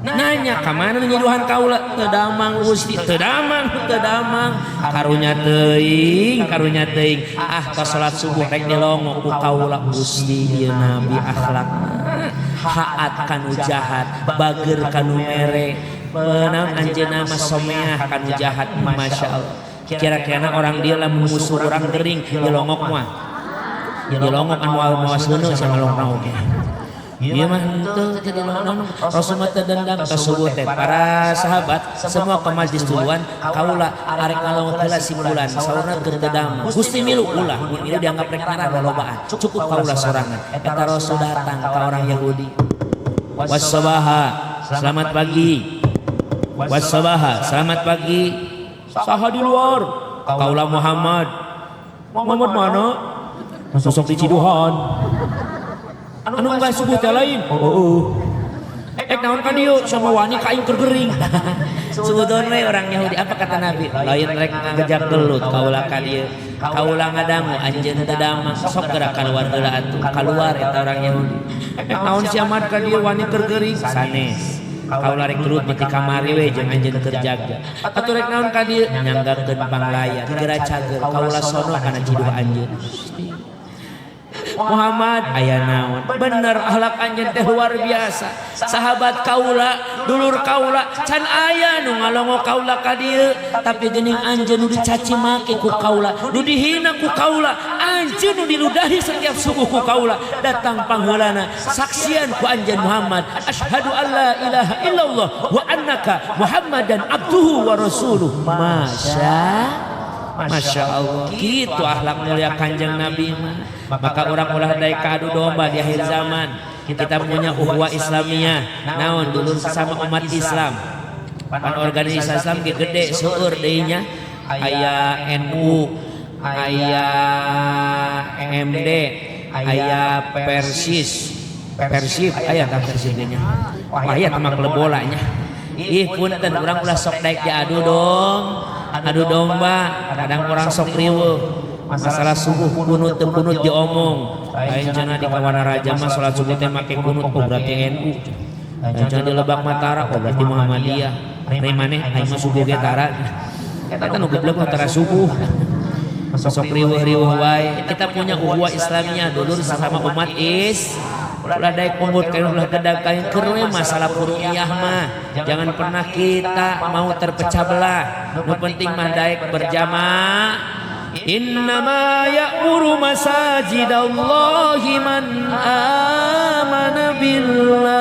Nanya ka mana nu nyiduhan kaula? Teu damang Gusti, teu damang, teu damang. Karunya teuing, karunya teuing. Ah, tos salat subuh rek dilongok ku kaula. Gusti, ieu nabi akhlakna haat kanu jahat, bager kanu mere, meunang anjeunna mah someah kanu jahat. Masya Allah. Kira-kira orang dia lamun musuh urang gering dilongok mah, dilongok anu mawas geuneuh sia ngalongna oge. Ieu mah henteu, teu dilongok. Rasul mah teu dendam. Tos subuh teh para sahabat semua ke majlis duluan. Kaula arek ngalongok heula si fulan, saurna keur teu damang. Gusti milu ulah, mun milu dianggap rek ngarah lolobaan, cukup kaula sorangan. Eta Rasul datang ka orang Yahudi. Wassabaha, selamat pagi. Wassabaha, selamat pagi. Saha di luar? Kaula Muhammad. Muhammad mana? Sosok di Ciduhan. Anu enggak subuh teh lain? Oh. Eh, naon ka dieu sama wani ka aing keur gering. Suudon we orang Yahudi. Apa kata Nabi? Lain rek ngajak gelut kaula ka dieu. Kaula ngadangu anjeun teu damang, sok gerak kaluar heula atuh. Kaluar eta orang Yahudi. Eh, naon si Ahmad ka dieu wani keur gering? Sanes. Kaula rek gelut mati kamari we jeung anjeun keur jaga. Atuh rek naon ka dieu? Nyanggakeun panglayat. Geura cager kaula sono kana ciduh anjeun. Muhammad, aya naon? Bener, akhlak anjeun teh luar biasa. Sahabat kaula, dulur kaula can aya nu ngalongok kaula ka dieu, tapi geuning anjeun nu dicaci maki ku kaula, nu dihina ku kaula, anjeun nu diludahi setiap subuh ku kaula, datang pangheulana, saksian ku anjeun Muhammad, asyhadu alla ilaha illallah wa annaka Muhammadan abduhu wa rasuluh. Masya Allah, gitu akhlak mulia Kanjeng Nabi mah. Maka orang ulah daek adu domba di akhir zaman. Kita punya ukhuwah Islamiyah, naon, dulur sesama umat Islam. Pan organisasi Islam ge gede seueur deui nya. Aya NU, aya MD, aya Persis, Persib, aya tah Persib nya. Wah, aya mah klub bola nya. Ih, punten, urang ulah sok daek diadu dong. Adu domba, kadang orang sok riweuh. Masalah subuh kunut teu kunut diomong. Lain cenah di Kawanaraja mah salat subuh teh make kunut, oh berarti NU. Lain cenah di Lebak Matara, oh berarti Muhammadiyah. Ari maneh, aing mah subuh ge tara. Eta nu goblok mah tara subuh. Sok riweuh-riweuh wae. Kita punya ukhuwah Islamiyah, dulur sesama umat is. Ulah daek ungut kain, ulah gedag kain, keur we masalah furu'iyah mah. Jangan pernah kita mau terpecah belah. Nu penting mah daek berjamaah. Innama ya'muru masajidallahi man amana billah.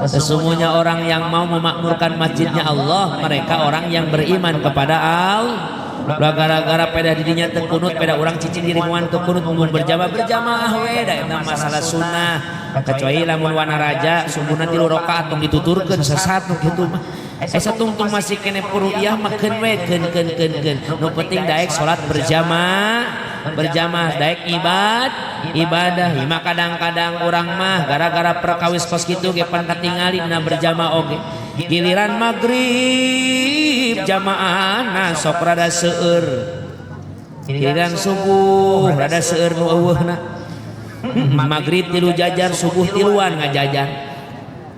Sesungguhnya orang yang mau memakmurkan masjidnya Allah, mereka orang yang beriman kepada Allah. Ulah gara-gara peda didinya teu kunut, peda urang cicing di lingkungan teu kunut, mun berjamaah berjamaah we, da eta masalah sunnah. Kecuali lamun Wanaraja subuhna 3 rakaat tong dituturkeun, sesat nu kitu mah. Esa tungtung masih kene furu'iyah mah keun we, keun keun keun keun. Nu penting daek salat berjamaah, berjamaah daek ibadah. Ima kadang-kadang urang mah gara-gara perkawis kos kitu ge pan katingali dina berjamaah oge. Giliran maghrib jamaahna sok rada seueur. Giliran subuh rada seueur nu eueuhna. Maghrib 3 jajar, subuh 3-an ngajajar.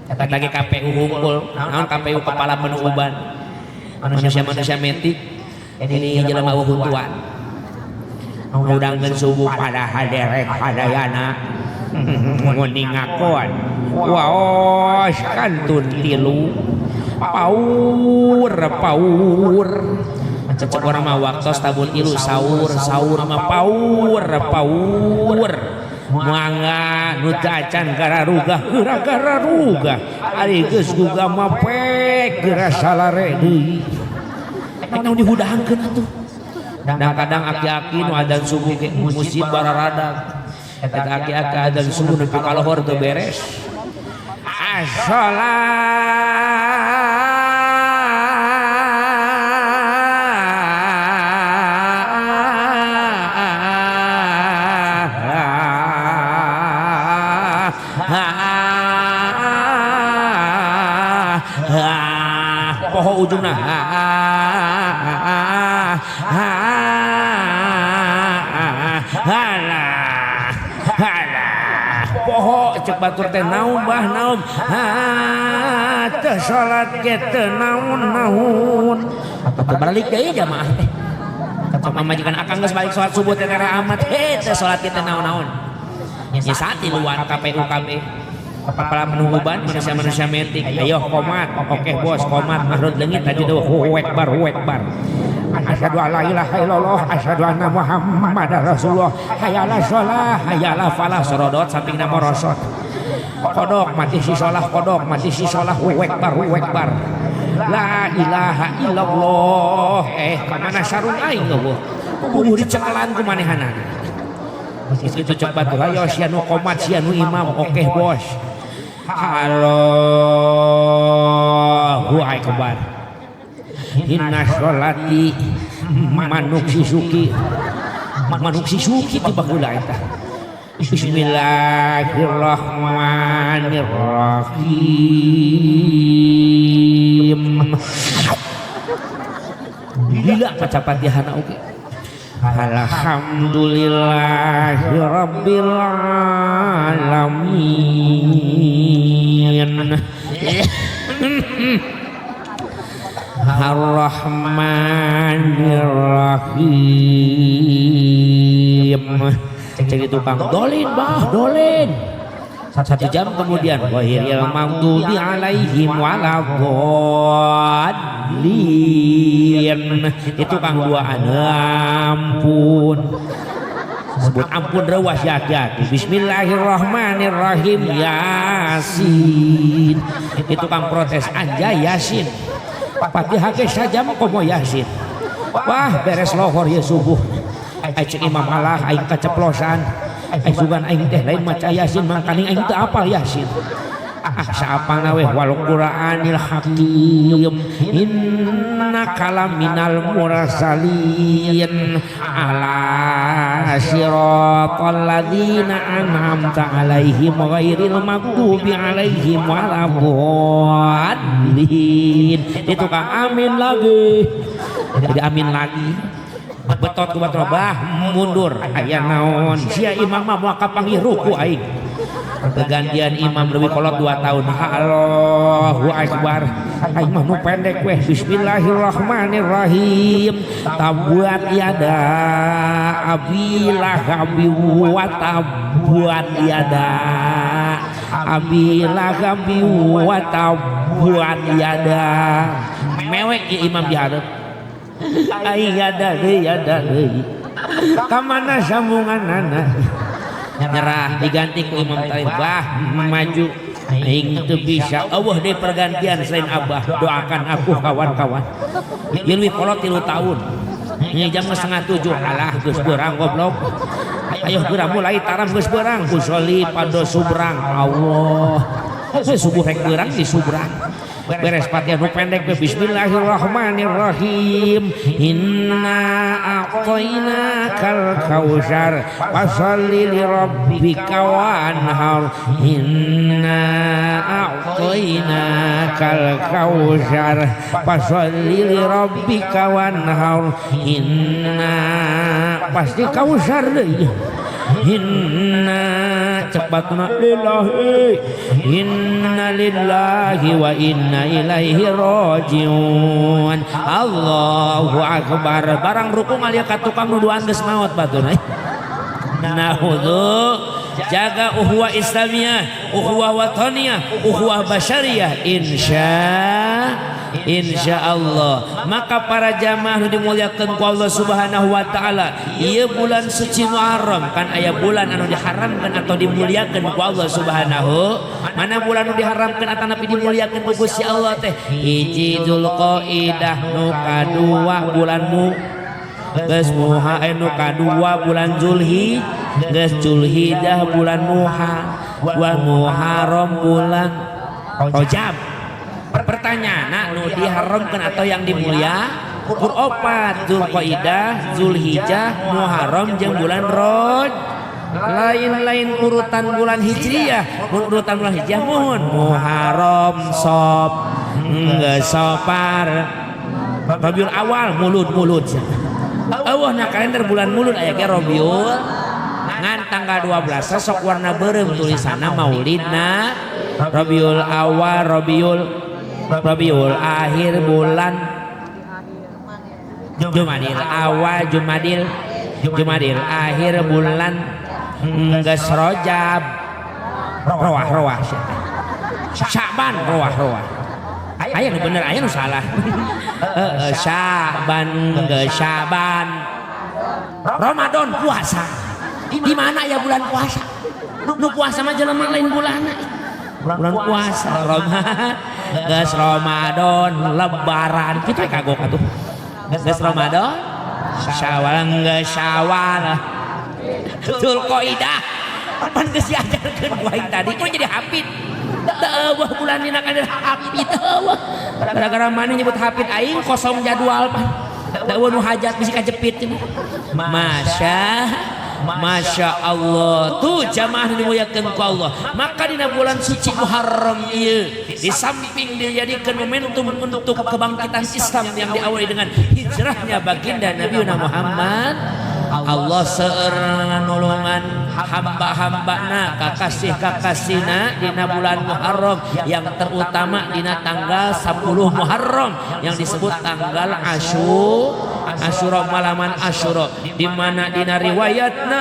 Eta ge KPU hungkul, naon KPU kepala penuh uban. Manusia-manusia metik ini jelema eueuh huntuan. Ngudangkeun subuh padahal derek hadayana. Nguningakon waos kantun 3 paur paur. Cek urang mah waktos tabun 3 sahur, sahur mah paur paur. Mangga nu teu acan gararugah, geura gararugah. Ari geus gugah mah pek geura salare deui. Naon dihudangkeun atuh? Dan kadang aki-aki nu adzan subuh ge masjid bararadag. Eta aki-aki adzan subuh nepi ka lohor teu beres. Assalah poho ujungna. Halah halah Poho-poho cek batur teh naum bah naum. Ha teu salat ge teu naon-naon. Atuh balik deui jamaah teh. Cek pamajikan akang geus balik salat subuh teh tara amat heh teu salat ge teu naon-naon. Ya saat tiluan KPU KB. Kepala penungguban manusia-manusia metik. Ayo komat. Oke bos komat mahrud leungit tadi tuh huwekbar huwekbar. Asyhadu alla ilaha illallah, asyhadu anna Muhammadar Rasulullah. Hayya sholah, hayya falah sorodot sampingna morosot. Kodok mati si sholah, kodok mati si sholah, huwekbar huwekbar. La ilaha illallah. Kamana sarung aing eueuh. Kudu dicekelan ku manehanana. Geus kitu cek batur, ayo sia nu komat sia nu imam, oke bos. Allahu akbar. Inna sholati manuk sisuki. Manuk sisuki ti baheula eta. Bismillahirrahmanirrahim. Gila maca Fatihahna oge. Alhamdulillahirabbil alamin. Ar-Rahmanir-Rahim. Cek tukang dolin bah dolin. 1 jam kemudian ghairil maghdubi alaihim waladdallin. Itu kang duaan ampun. Sebut ampun rewas ya hati. Bismillahirrahmanirrahim Yasin. Itu kang protes anjay Yasin. Fatihah ge sajam komo Yasin. Wah beres lohor ya subuh. Ai cek imam alah aing kaceplosan. Ai sugan aing teh lain maca Yasin mangkaning aing teu apal Yasin. Ah saapalna weh wal Qur'anil Hakim innaka laminal mursalin ala siratal ladzina an'amta alaihim ghairil maghdubi alaihim waladdallin. Itu kang amin lagi. Jadi amin lagi. Betot ku batur bah mundur aya naon sia imam mah moal kapanggih ruku aing. Pergantian imam leuwih kolot 2 tahun. Allahu akbar. Aing mah nu pendek weh. Bismillahirrahmanirrahim. Tabuat yada abi lahabi wa tabuat yada abi lahabi wa tabuat yada. Mewek ieu imam di hareup. Ai yada deui yada deui. Ka mana sambunganana? Nyerah diganti ku imam tadi bah maju aing teu bisa eueuh deui pergantian selain abah doakan aku kawan-kawan ieu leuwih kolot 3 tahun ini jam 6:30 alah geus beurang goblok ayo geura mulai taram geus beurang usoli pando subrang Allah subuh rek beurang di subrang beres Fatihah nu pendek we bismillahirrahmanirrahim inna a'tainakal kautsar fasholli li rabbika wanhar inna a'tainakal kautsar fasholli li rabbika wanhar inna pasti kautsar deui inna cepatna lillahi inna lillahi wa inna ilaihi rajiun Allahu akbar barang ruku ngalia ka tukang nu duaan geus maot batur naudzu jaga ukhuwah islamiyah ukhuwah wataniyah ukhuwah basyariyah insya Allah. Maka para jamaah nu dimuliakan ku Allah Subhanahu wa taala, ieu bulan suci Muharram kan aya bulan anu diharamkan atau dimuliakan ku Allah Subhanahu. Mana bulan anu diharamkan atanapi dimuliakan ku Gusti Allah teh? Hiji Dzulqa'dah, nu kadua bulan mu geus muha nu kadua bulan Zulhijjah, geus Zulhijjah bulan Muha, bulan Muharram bulan Rajab. Pertanyaan nu diharamkan atau yang dimulia kur opat Dzulqa'dah, Zulhijjah, Muharram jeung bulan Rajab. Lain-lain urutan bulan Hijriah, urutan bulan Hijriah muhun Muharram Sop geus Sopar Rabiul Awal mulud-mulud. Eueuh na kalender bulan mulud aya ge Rabiul. Ngan tanggal 12 sok warna beureum tulisanna Maulidna Rabiul Awal, Rabiul Rabiul Akhir, bulan Jumadil Awal, Jumadil Jumadil Akhir, bulan geus Rojab, roah roah, Sya'ban, roah roah. Aya nu bener, aya nu salah. Heeh, Sya'ban geus Sya'ban, Ramadan, puasa. Di mana ya bulan puasa? Nu puasa mah jelema, lain bulanna. Bulan puasa Ramadan, geus Ramadan, Lebaran kitu we, kagok atuh. Geus Ramadan, Syawal, geus Syawal, Dzulqa'dah. Pan geus diajarkeun ku aing tadi, kok jadi hafid? Teu euweuh bulan dina kalender hafid, teu euweuh. Gara-gara mana nyebut hafid, aing kosong jadwal pan. Teu euweuh nu hajat, bisi kajepit cenah. Masya Masya Allah, tuh jamaah dimuliakan ku Allah. Maka dina bulan suci Muharram ieu, di samping dijadikan momentum untuk kebangkitan Islam yang diawali dengan hijrahnya baginda Nabi Muhammad, Allah seueur nulungan hamba-hambana, kakasih-kakasihna dina bulan Muharram, yang terutama dina tanggal 10 Muharram yang disebut tanggal Asyura, malaman Asyura, di mana dina riwayatna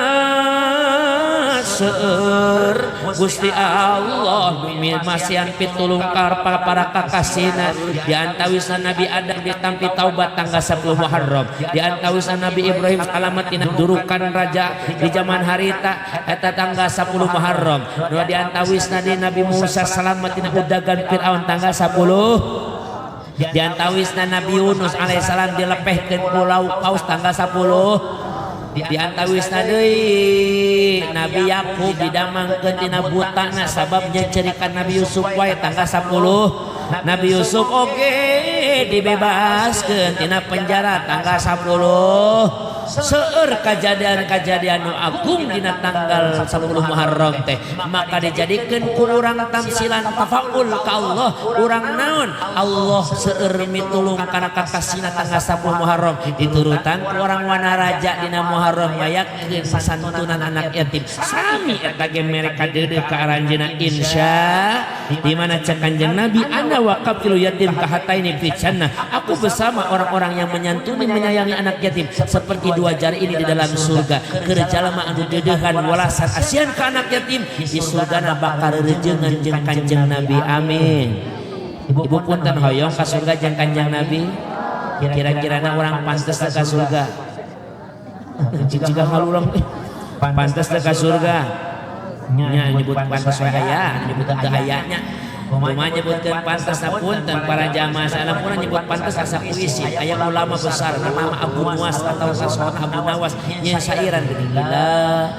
seueur Gusti Allah masihan pitulung ka para kakasihna. Di antawisna Nabi Adam ditampi taubat tanggal 10 Muharram, di antawisna Nabi Ibrahim salamet tina durukan raja di zaman harita eta tanggal 10 Muharram, nu di antawisna di Nabi Musa salamet tina udagan Fir'aun tanggal 10, di antawisna Nabi Yunus alaihissalam dilepehkeun pulau Paus tanggal 10, di antawisna deui Nabi Yakub didamangkeun tina butana sabab nyecerikan Nabi Yusuf wae tanggal 10, Nabi Yusuf oge dibebaskeun tina penjara tanggal 10. Seueur kejadian-kejadian nu agung dina tanggal 10 Muharram teh, maka dijadikeun ku urang tamsilan tafaul ka Allah. Urang naon, Allah seueur mitulung kana kakasihna tanggal 10 Muharram, diturutan ku urang Wanaraja dina Muharram ngayakeun santunan anak yatim. Sami eta ge mereka deudeuh ka aranjeunna, insya. Di mana cek Kanjeng Nabi, "Ana wa kafilu yatim kahataini fi jannah." Aku bersama orang-orang yang menyantuni, menyayangi anak yatim seperti dua jari ini di dalam surga. Keur jalma anu deudeuhan, walasan asihan ka anak yatim, di surgana bakal reurejeungan jeung Kanjeng Nabi. Amin. Ibu, punten, hoyong ka surga jeung Kanjeng Nabi? Kira-kirana urang pantes teu ka surga? Jika halulang, pantes teu ka surga? Nya nyebut pantes we aya, nyebut teu aya nya. Kumaha nyebutkeun pantes? Punten para jamaah, pun nyebut pantes asa puisi. Aya ulama besar bernama Abu Nuwas atau Saswan Abu Nawas nya sairan geuning, ila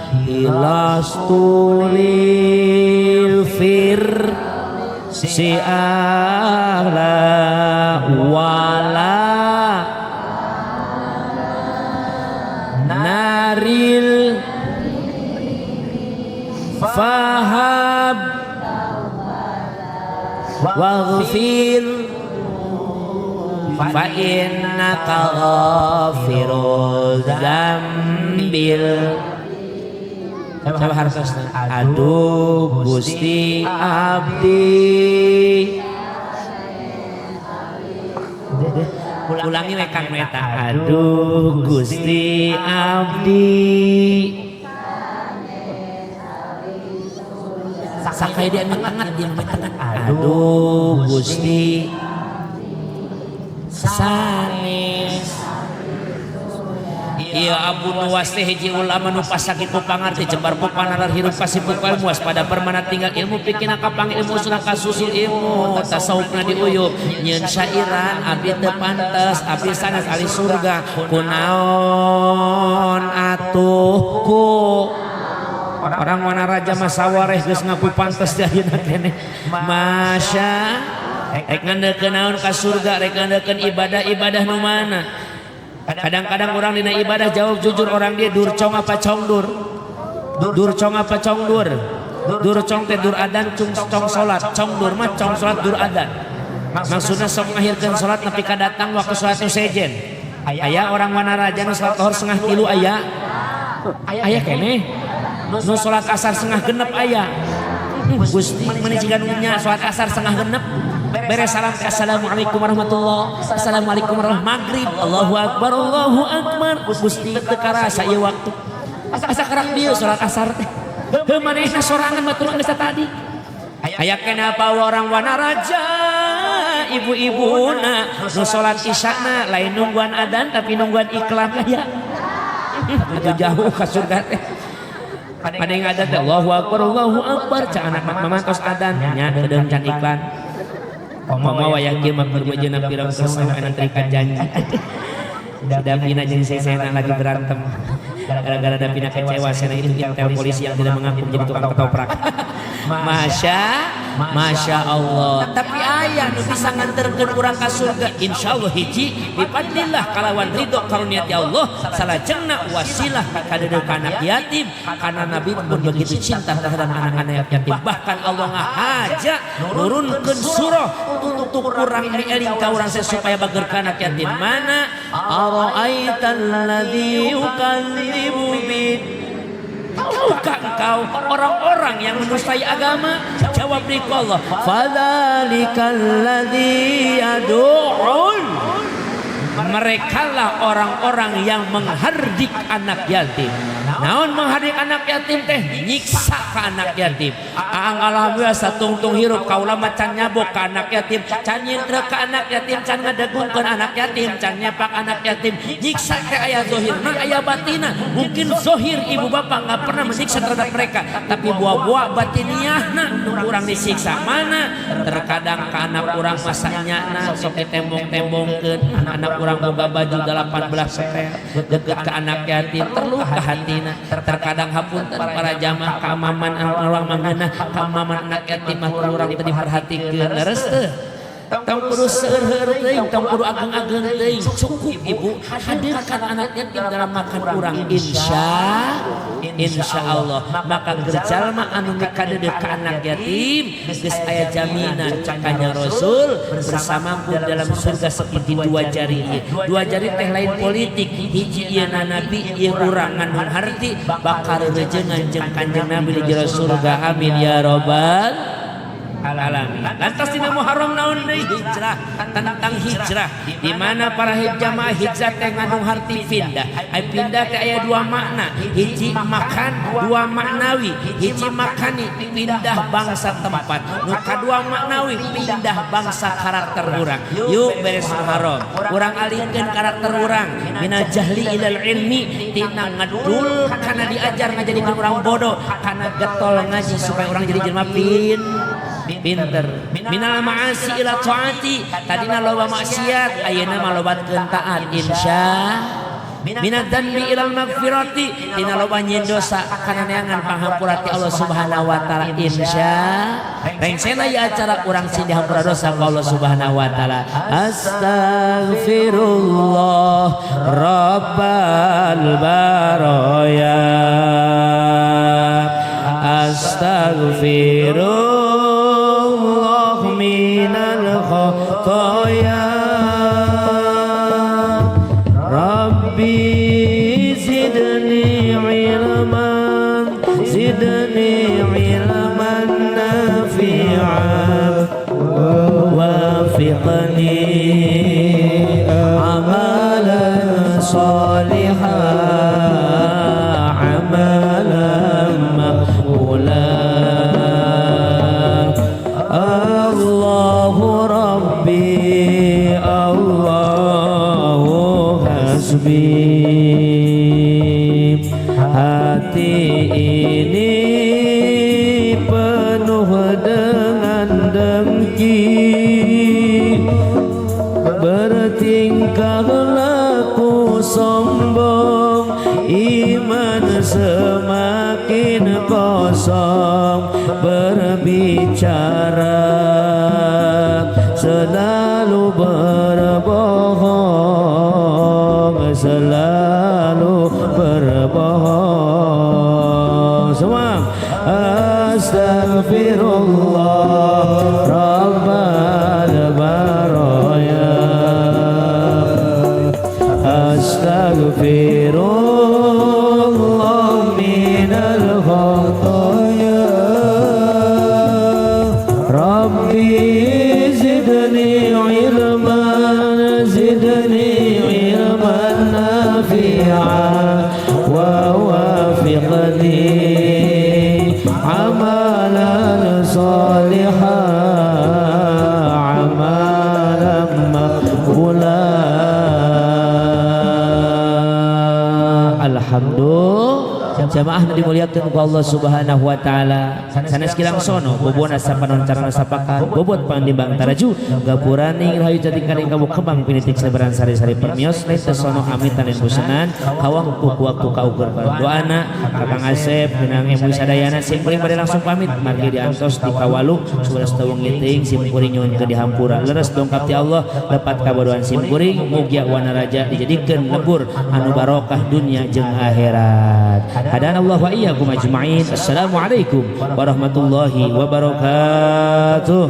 ilastulil fir si ahla wala naril fahab waghfir fa innaka ghafiruz dzambil. Coba hartosna. Aduh Gusti abdi. Ulangi we, Kang, eta. Aduh Gusti abdi. Sakai dia anu tengah, dia anu tengah. Aduh Gusti sanes. Iya, Abu Nuwas teh hiji ulama nu pasakitu pangarti, jembar ku panalar hirup, kasipuk ilmu, waspada permana tinggal ilmu, pikirna kapang ilmu, sunah kasusul ilmu tasawufna diuyub, nyeun syairan, "Abdi teu pantes, abdi sanes ahli surga." Kunaon atuh ku orang Wanaraja mah sawareh geus ngaku pantes di ayeuna keneh? Masya, rek ngandelkeun naon ka surga? Rek ngandelkeun ibadah-ibadah nu mana? Kadang-kadang orang dina ibadah, jawab jujur orang dia, durcong apa congdur? Durcong apa congdur? Durcong teh dur adan, cung cong salat. Congdur mah cong salat, dur adan. Maksudnya sok ngahirkeun salat nepi ka datang waktu salat nu sejen. Aya orang Wanaraja nu salat lohor 2.30? Aya, aya keneh. Nu salat asar setengah genep aya. Gusti, meni jiga nu nya salat asar setengah genep. Beres salam, "Assalamualaikum warahmatullah, assalamualaikum warahmatullahi." Maghrib, "Allahu akbar, Allahu akbar." Gusti, teu karasa ieu waktu. Asa kerak dieu salat asar teh. Heuh, manehna sorangan batur geus tadi. Aya keneh apa orang Wanaraja, ibu-ibuna nu salat isyana lain nungguan adan, tapi nungguan iklan ya. Atuh jauh ka surga teh. Ada yang adan teh, "Allahu akbar, Allahu akbar." Cak anak, "Mama, tos adan." "Nya, kedeung can iklan." Mama wayah kieu mah keur mejeuna film kesel terikat janji. Si Davina jeung si Sena lagi berantem gara-gara Davina kecewa Sena itu intel polisi yang tidak mengaku menjadi tukang ketoprak. Masya Masya Allah. Tapi aya nu bisa nganterkeun urang ka surga, insyaallah. Hiji, bifadlillah, kalawan ridho karunia ti Allah. Salajengna wasilah kadeudeuh ka anak yatim, karena Nabi pun begitu cinta terhadap anak-anak yatim. Bahkan Allah ngahaja nurunkeun surah untuk urang mieling ka urang supaya bager ka anak yatim. Mana? Ara'aitalladzi yukadzibu bid. Tahukah engkau orang-orang yang menustai agama? Jawab di Allah. Fadzalikal ladzi yadu'ul. Mereka lah orang-orang yang menghardik anak yatim. Naon menghardik anak yatim teh? Nyiksa ke anak yatim. Aang alhamdulillah satungtung hirup kaula mah can nyabok ke anak yatim, can nyintrek ke anak yatim, can ngadegungkeun anak yatim, can nyepak anak yatim. Nyiksa teh aya zohirna, aya batina. Mungkin zohir ibu bapak nggak pernah menyiksa terhadap mereka, tapi buah-buah batiniahna nu kurang disiksa. Mana? Terkadang ke anak urang masanya na sok ditembong-tembongkeun. Anak urang boga baju 18 setel, deket ke anak yatim terluka hatina. Terkadang, hapunten para jamaah, kamaman urang mangeunah, kamaman anak yatim mah urang teu diperhatikeun. Leres teu? Tong kudu seueur teuing, tong kudu ageng-ageng teuing. Cukup ibu hadirkan anak yatim dalam makan urang, insya Allah. Maka jalma anu mikadeudeuh ka anak yatim geus aya jaminan cakanya Rasul, bersamaku dalam surga seperti dua jari ieu. Dua jari teh lain politik, hiji ieu nabi, ieu urang ngandung harti, bakal reurejengan jeung Kanjeng Nabi di jero surga. Amin ya robbal alamin. Lantas dina Muharram naon deui? Hijrah, tentang hijrah. Di mana para jamaah, hijrah teh ngandung harti pindah. Ai pindah teh aya dua makna. Hiji makan, dua maknawi. Hiji makani, pindah bangsa tempat. Nu kadua maknawi, pindah bangsa karakter urang. Yuk, beres Muharram, urang alihkeun karakter urang minal jahli ilal ilmi, tina ngedul kana diajar ngajadikeun urang bodoh, kana getol ngaji supaya urang jadi jelema pinter. Minal ma'asi ila taati, tadina loba maksiat, ayeuna mah lobatkeun taat, insya. Minad dzanbi ilal magfirati, tina loba nyieun dosa kana neangan panghampura ti Allah Subhanahu wa taala, insya. Rengsena ieu acara urang sing dihampura dosa ku Allah Subhanahu wa taala. Astaghfirullah rabbal baraya, astaghfirullah minal khotoya, Rabbi zidni ilman, zidni ilman nafi'an, wafiqni amalan salihan, amalan maqbulan. Allahu Rabbi, Allahu hasbi. Hati ini penuh dengan dengki, bertingkah laku sombong, iman semakin kosong, berbicara selalu berbohong, selalu berbohong. Semua, astaghfirullah rabbal baraya, astaghfirullah minal Jamaah nu dimuliakeun ku Allah Subhanahu wa taala, sanes kilang sono bobona sapanon carana sapakan bobot pandimbang taraju gapuraning rahayu catingkaning kamu kembang pinitik selebaran sari-sari permios lain teu sono amitan dan busenan kawang ku waktu kaukur doana Kakang Asep minang ibu sadayana. Sim kuring bade langsung pamit margi diantos di kawalu 11 wengi teuing. Sim kuring nyuhunkeun dihampura. Leres dongkap ti Allah lepat kabodohan sim kuring. Mugia Wanaraja dijadikeun lembur anu barokah dunia jeung akhirat. Hadanallah wa iyyakum ajmain. Assalamualaikum warahmatullahi wabarakatuh.